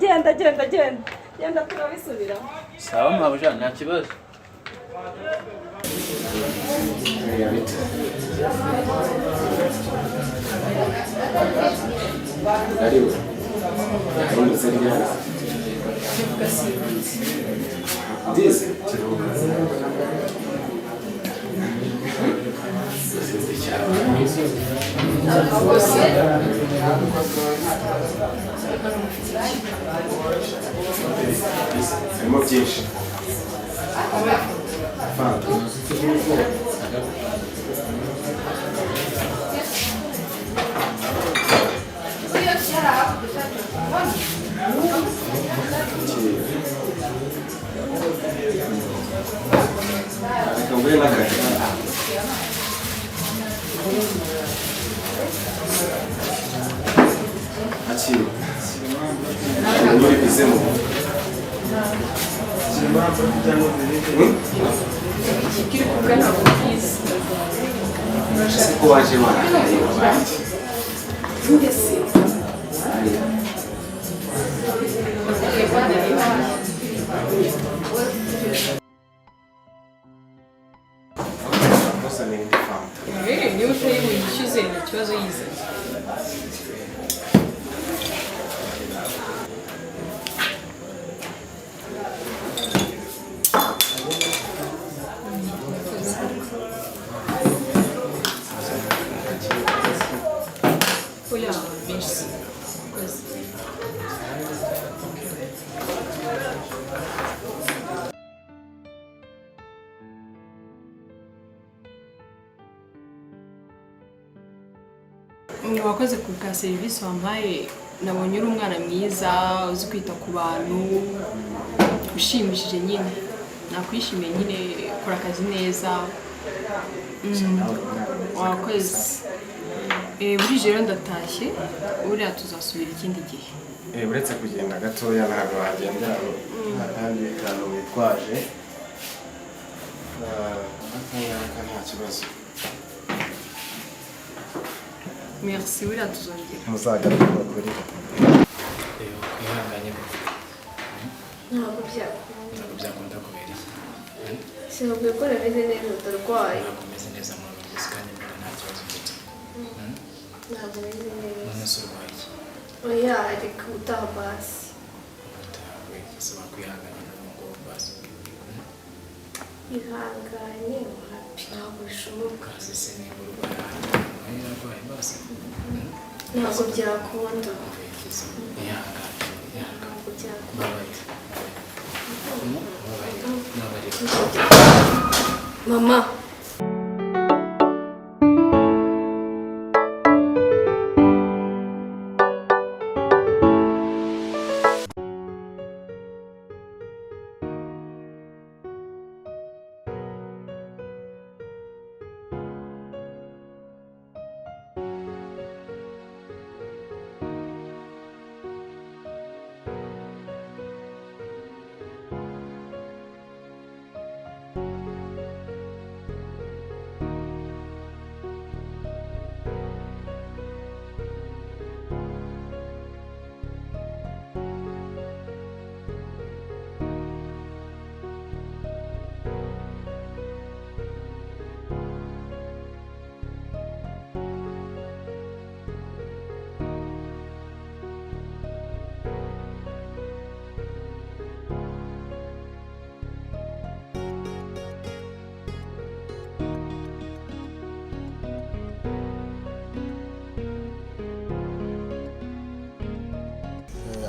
[SPEAKER 5] Genda genda genda. Genda turabisubiramo.
[SPEAKER 1] Sawa mabuja, nta kibazo.
[SPEAKER 10] Ariwe. Ndize harimo byinshi. Fanta.
[SPEAKER 8] Ibyo uri kuvuga ntabwo mbizi.
[SPEAKER 10] Ese ko waje warakaye wabaye?
[SPEAKER 8] Mbese
[SPEAKER 10] Gusa ni indi fanta.
[SPEAKER 8] Niba utari buyishyuze nta kibazo yizanye. Oya, merci. Murakoze. Wakoze ku bwa serivisi wampaye, nabonye uri umwana mwiza uzi kwita ku bantu, ushimishije nyine, nakwishimiye nyine, ukora akazi neza. Wakoze. Burije rero ndatashye, buriya tuzasubira ikindi gihe.
[SPEAKER 10] Uretse kugenda gatoya ntabwo wagenda nta kandi kantu witwaje. Akangaka nta kibazo.
[SPEAKER 8] Merci, buriya tuzongera.
[SPEAKER 10] Muzagaruke bagurire.
[SPEAKER 2] Kwihanganye.
[SPEAKER 3] Ntabwo byakunda.
[SPEAKER 2] Ntabwo byakunda kubera iki?
[SPEAKER 3] Sinakubwiye ko nameze neza, ndarwaye.
[SPEAKER 2] Ntabwo umeze neza mu mubiri kandi mbona nta kibazo ufite.
[SPEAKER 3] Ntabwo meze neza.
[SPEAKER 2] None se urwaye iki?
[SPEAKER 3] Oya, reka utaha basi.
[SPEAKER 2] Ese wakwihanganye n'ubu ngubu basi?
[SPEAKER 3] Ihangane wapi, ntabwo bishoboka.
[SPEAKER 2] Basi se niba urwaye ahantu urwaye basi.
[SPEAKER 3] Ntabwo byakunda.
[SPEAKER 2] Ihangane, ihangane.
[SPEAKER 3] Ntabwo byakunda.
[SPEAKER 2] Mbabarira. Mbabarira. Mbabarira.
[SPEAKER 3] Mama.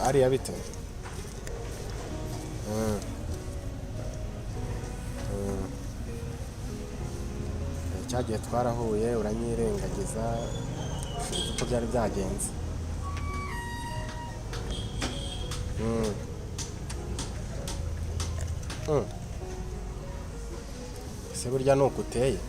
[SPEAKER 10] Ariya bite? Cyagiye twarahuye uranyirengagiza, sinzi uko byari byagenze. Ese burya ni uko uteye?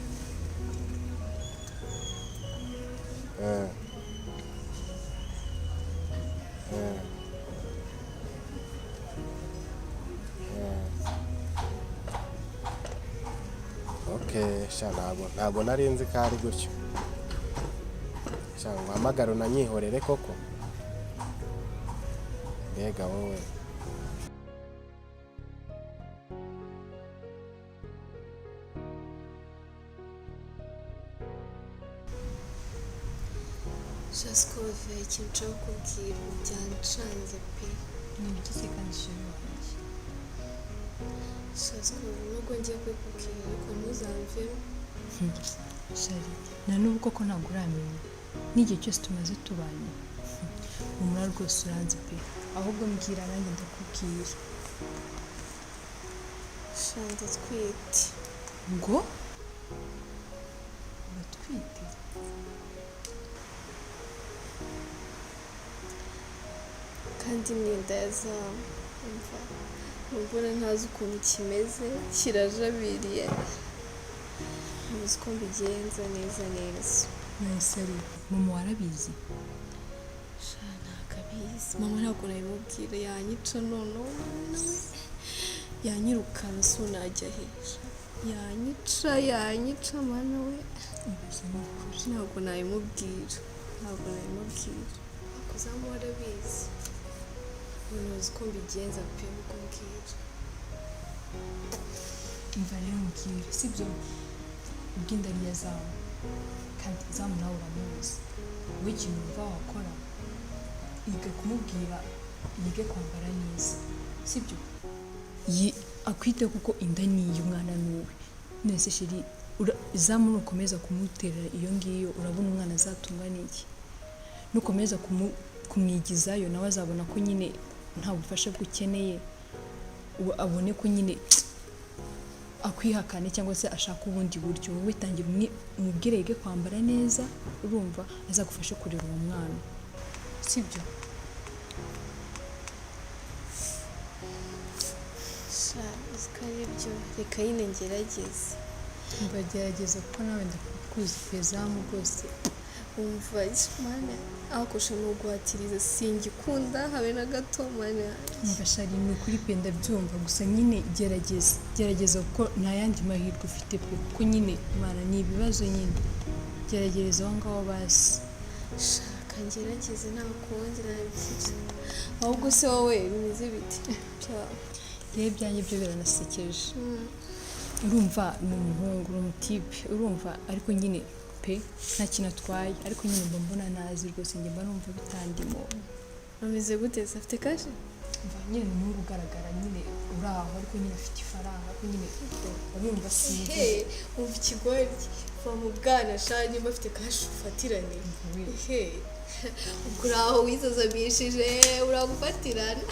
[SPEAKER 10] Okay, sha ntabwo nari nzi ko ari gutyo. Sha nguhamagare unanyihorere koko. Mbega wowe.
[SPEAKER 3] Shaskove, ikintu nshaka kukubwira ubu byancanze pe.
[SPEAKER 8] Ni ibiki se kandi chérie wanjye?
[SPEAKER 3] Shaskove, nubwo ngiye kubikubwira ariko ntuzamvemo.
[SPEAKER 8] Shari, na n'ubu koko ntabwo uramenya n'igihe cyose tumaze tubanye. Humura rwose uranzi pe, ahubwo mbwira nanjye ndakubwira.
[SPEAKER 3] Sha ndatwite.
[SPEAKER 8] Ngo? Uratwite?
[SPEAKER 3] Kandi ni inda ya zamu. Umva, mbona ntazi ukuntu kimeze, kirajabiriye. Ntuzi uko mbigenza neza neza.
[SPEAKER 8] Nahise ari mama warabizi?
[SPEAKER 3] Sha ntabwo abizi. Mama ntabwo nabimubwira, yanyica noneho. Yanyirukana, so najya he? Yanyica, yanyica, mana we. Ntabwo nabimubwira, ntabwo nabimubwira. Akuzamu warabizi, ubu uzi ko mbigenza pe, ubwo mbwira.
[SPEAKER 8] Umva rero mbwira, sibyo? Ubw'inda ari iya Zamu, kandi Zamu nawe uramuzi. Wowe ikintu wumva wakora, yiga kumubwira yige kwambara neza, sibyo? Akwite kuko inda ni iy'umwana, ni uwe. None chéri, Zamu nukomeza kumuterera iyo ngiyo, urabona umwana azatunga n'iki? Nukomeza kumwigizayo, nawe azabona ko nyine nta bufasha bwe ukeneye, abone ko nyine akwihakane cyangwa se ashaka ubundi buryo. Wowe tangira umubwire yige kwambara neza, urumva, azagufashe kurera uwo mwana, sibyo?
[SPEAKER 3] Sha, uzi ko ari byo, reka nyine ngerageze.
[SPEAKER 8] Mbagerageza, kuko nawe ndakuzi pe, Zamu rwose.
[SPEAKER 3] Umva mana, akosha ni uguhatiriza, singikunda habe na gato, mana yanjye.
[SPEAKER 8] Umva chéri, ni ukuri pe, ndabyumva, gusa nyine gerageza, gerageza, kuko nta yandi mahirwe ufite pe, kuko nyine mana ni ibibazo nyine. Gerageza aho ngaho basi.
[SPEAKER 3] Shaka ngerageze, nta kundi nabigira. Ahubwo se wowe bimeze bite byawe?
[SPEAKER 8] Rero ibyanjye byo biranasekeje. Urumva ni umuhungu, ni umutipe, urumva, ariko nyine pe nta kintu atwaye, ariko nyine mba mbona ntazi rwose, njye mba numva bitandimo.
[SPEAKER 3] Ameze gute se? Afite cash?
[SPEAKER 8] Umva nyine, ni umuhungu ugaragara nyine uri aho, ariko nyine afite ifaranga, ariko nyine urumva sinzi.
[SPEAKER 3] He, umva ikigoryi, va mu bwana sha, nimba afite cash ufatirane. He, ubwo uri aho wisazamishije, uragufatirana.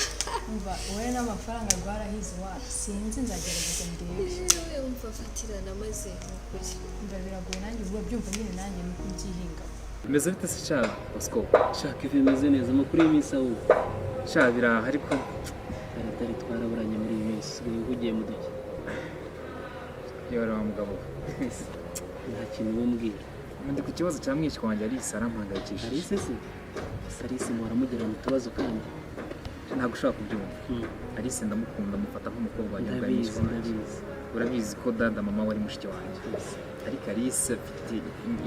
[SPEAKER 8] Umva, wowe n'amafaranga rwarahize wa, sinzi, nzagerageza ndebe.
[SPEAKER 3] Yewe, umva, fatirana maze ni ukuri.
[SPEAKER 8] Umva, biragoye, nanjye ubwo byumva nyine, nanjye ni ukubyihinga.
[SPEAKER 2] Bimeze bite se sha Bosco?
[SPEAKER 12] Shaka ivi, bimeze neza. Amakuru y'iminsi ahubwo?
[SPEAKER 2] Sha, biraha ariko.
[SPEAKER 12] Dore twaraburanye muri iyi minsi, usigaye uhugiye mu duki?
[SPEAKER 2] Yora wa mugabo we.
[SPEAKER 12] Nta kintu bumbwira.
[SPEAKER 2] Ndi ku kibazo cya mwishywa wanjye Alice, arampangayikishije.
[SPEAKER 12] Alice se? Ese Alice muhora mugirana utubazo kandi?
[SPEAKER 2] Ntabwo ushobora kubyumva. Alice ndamukunda, mufata nk'umukobwa wanjye bwa
[SPEAKER 12] Ndabizi.
[SPEAKER 2] mwishywa wanjye.
[SPEAKER 12] Ndabizi.
[SPEAKER 2] Urabizi ko dada mama we ari mushiki wanjye, ariko Alice afite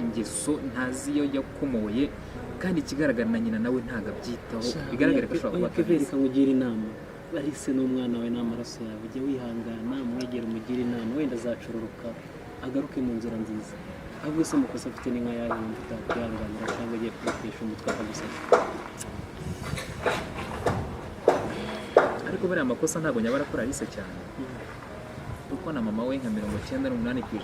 [SPEAKER 2] ingeso ntazi iyo yakomoye, kandi ikigaragara na nyina nawe ntabwo abyitaho, bigaragara ko ashobora kuba
[SPEAKER 12] Oya Kevin,
[SPEAKER 2] atabizi.
[SPEAKER 12] reka nkugire inama. Alice ni umwana wawe, ni amaraso yawe. Ujye wihangana, umwegere, umugire inama, wenda azacururuka agaruke mu nzira nziza. Ahubwo se amakosa afite ni nka yahe wumva utakwihanganira cyangwa agiye kugutesha umutwe akagusasa?
[SPEAKER 2] Ariko bariya amakosa ntabwo nyabara akora Alice cyane, kuko na mama we nka 98%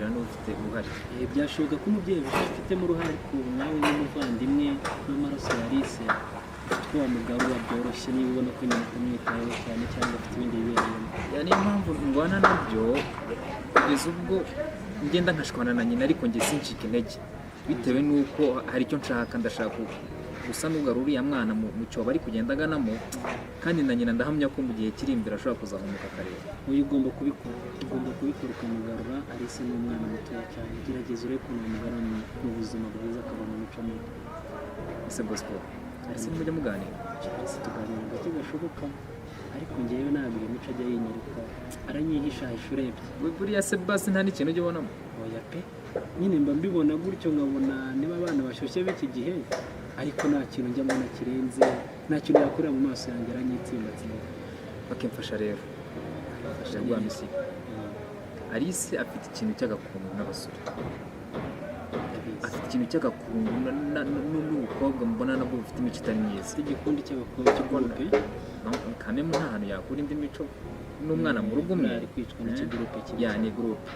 [SPEAKER 2] niwe ufite uruhare.
[SPEAKER 12] Byashoboka ko umubyeyi abifitemo uruhare, ariko ubu nawe nk'umuvandimwe n'amaraso ya Alice, ufite uko wamugarura byoroshye niba ubona ko nyina atamwitayeho cyane cyangwa afite ibindi bibereyemo.
[SPEAKER 2] Yeah, niyo mpamvu ndwana nabyo kugeza ubwo ngenda nkashwana na nyina, ariko njye sincika intege bitewe n'uko hari icyo nshaka. Ndashaka gusa n'ugarura uriya mwana mu cyobo ari kugenda aganamo, kandi na nyina ndahamya ko mu gihe kiri imbere ashobora kuzahumuka akareba.
[SPEAKER 12] Uyu ugomba kubikora ukamugarura. Alice ni umwana mutoya cyane, gerageza urebe ukuntu wamugarura mu buzima bwiza, akava mu mico mibi.
[SPEAKER 2] Ese Bosco, Alice ntimujya muganira?
[SPEAKER 12] Alice tuganira gake gashoboka, ariko njyewe ntabwo iyo mico ajya yinyereka, aranyihishahisha urebye.
[SPEAKER 2] Buriya se basi nta n'ikintu ujya ubonamo?
[SPEAKER 12] Oya pe, nyine mba mbibona gutyo, nkabona niba abana bashyushye b'iki gihe, ariko nta kintu njya mbona kirenze, nta kintu yakorera mu maso yanjye, aranyitsimbatsimba.
[SPEAKER 2] Bakimfasha rero, mfasha rwa misigo. Alice afite ikintu cy'agakungu n'abasore, afite ikintu cy'agakungu n'ubukobwa mbona nabwo bufite imico itari myiza.
[SPEAKER 12] Igikundi cy'abakobwa cy'igurupe.
[SPEAKER 2] Kamemu nta hantu yakura indi mico n'umwana mu rugo umwe.
[SPEAKER 12] Ari kwicwa n'ikigurupe kibi.
[SPEAKER 2] Yeah, ni gurupe.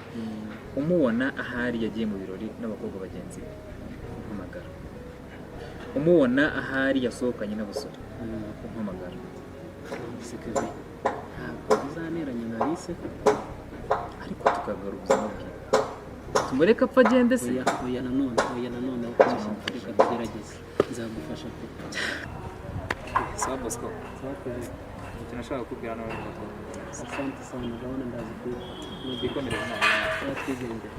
[SPEAKER 2] Umubona ahari yagiye mu birori n'abakobwa bagenzi be, umpamagara. Umubona ahari yasohokanye n'abasore, umpamagara.
[SPEAKER 12] Ese Kevin, ntabwo uzaneranya na Alice?
[SPEAKER 2] Ariko tukagarura ubuzima bwe, tumureke apfa agende se?
[SPEAKER 12] Oya, oya nanone, oya nanone, reka tugerageze, nzagufasha pe.
[SPEAKER 2] Sawa Bosco.
[SPEAKER 12] Sawa Kevin.
[SPEAKER 2] Ikintu nashaka kukubwira nawe ni uko
[SPEAKER 12] Asante sana, gahunda ndazi kuyifata.
[SPEAKER 2] Twikomereze inama.
[SPEAKER 12] Sawa, twigendere.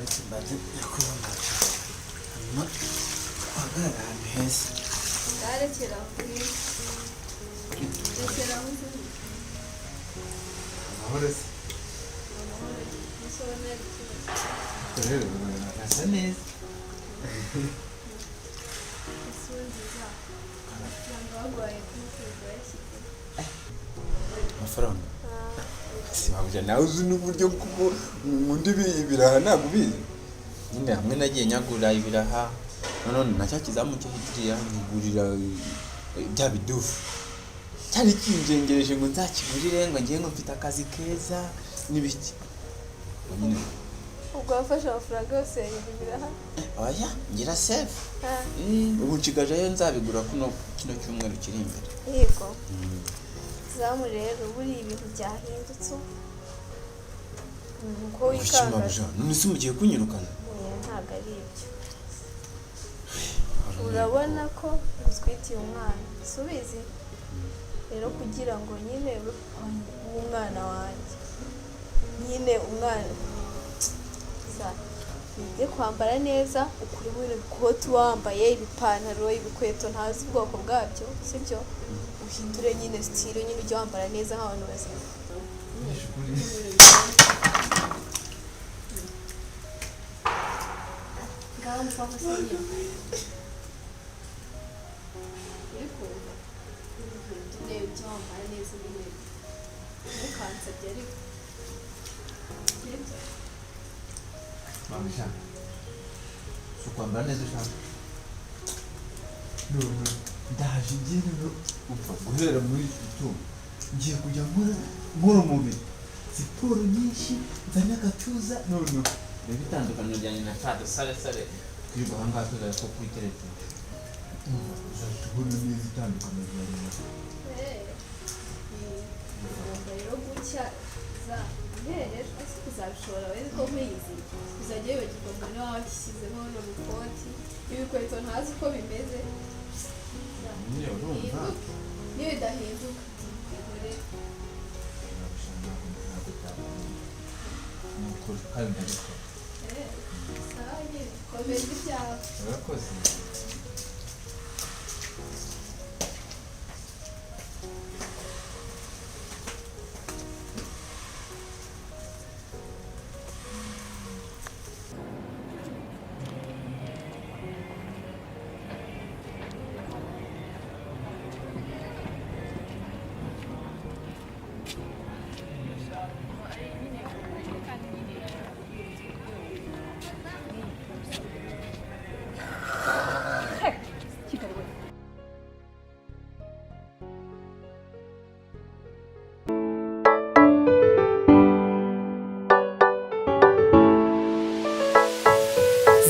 [SPEAKER 13] Uretse mbanze nyakubahwa hanyuma uhagarare ahantu heza.
[SPEAKER 3] Rekera aho, rekera aho.
[SPEAKER 13] Amahoro se?
[SPEAKER 3] Amahoro. Musobona.
[SPEAKER 13] Rero asa neza.
[SPEAKER 3] Isura nziza. Amafaranga baguhaye kumucuruza wayashyize?
[SPEAKER 13] Amafaranga si babuja, nawe uzi n'uburyo kuko nkunda ibiraha, ntabwo ubizi nyine. Hamwe nagiye nyagura ibiraha, none na cya kizamu cyo hirya nkigurira bya bidufu cyari kinjengereje ngo nzakigurire, ngo ngiye ngo mfite akazi keza n'ibiki. Ubwo nyine
[SPEAKER 3] Ubwo wafashe amafaranga yose yayigura ibiraha?
[SPEAKER 13] Oya, ngira save. Ubu nshigajeyo, nzabigura kuno kino cyumweru kiri imbere.
[SPEAKER 3] Yego. Zamu rero, buriya ibintu byahindutse ubu. Uko wikanga.
[SPEAKER 13] Mabuja, none se mugiye kunyirukana?
[SPEAKER 3] Oya, ntabwo ari ibyo. Urabona ko utwitiye umwana, si ubizi? Rero kugira ngo nyine ube umwana wanjye, nyine umwana wige kwambara neza, ukuremo ibintu bikoti wambaye, ibipantaro, ibikweto ntazi ubwoko bwabyo, sibyo? Uhindure nyine style, nyine ujye wambara neza nk'abantu bazima. Ngaho mupapa, se nyine uri kumva? Uhindure, ujye wambara neza nyine, ntukansabye ariko, sibyo?
[SPEAKER 13] Mabuja, si ukwambara neza ushaka? None ndaje ngiye rero, upfa guhera muri iki gitondo ngiye kujya nkora umubiri, siporo nyinshi, nzane agatuza. None reba itandukaniro ryanjye na ca dusare sare twirirwa aha ngaha tuzaye ko kuri telefone. Uzahita ubona neza itandukaniro ryanjye na
[SPEAKER 3] Ugomba rero gucya za uhereye ejo. Ese uzabishobora wezi ko nkuyizi uzajya wibagirwa ngo niba washyizemo runo rukoti, ibikweto ntazi uko bimeze?
[SPEAKER 13] Nyine urumva.
[SPEAKER 3] Hinduke, niba bidahinduka bihore.
[SPEAKER 13] Ntabwo byakunda, ni ukuri, kandi ndabikora.
[SPEAKER 3] Sawa nyine, komeza ibyawe.
[SPEAKER 13] Urakoze.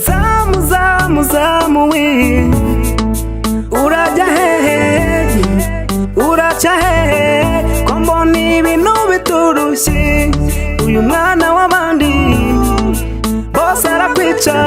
[SPEAKER 14] Zamu, zamu, zamu we, urajya hehe? Uraca hehe ko mbona ibintu biturushye? Uyu mwana w'abandi bose arakwica.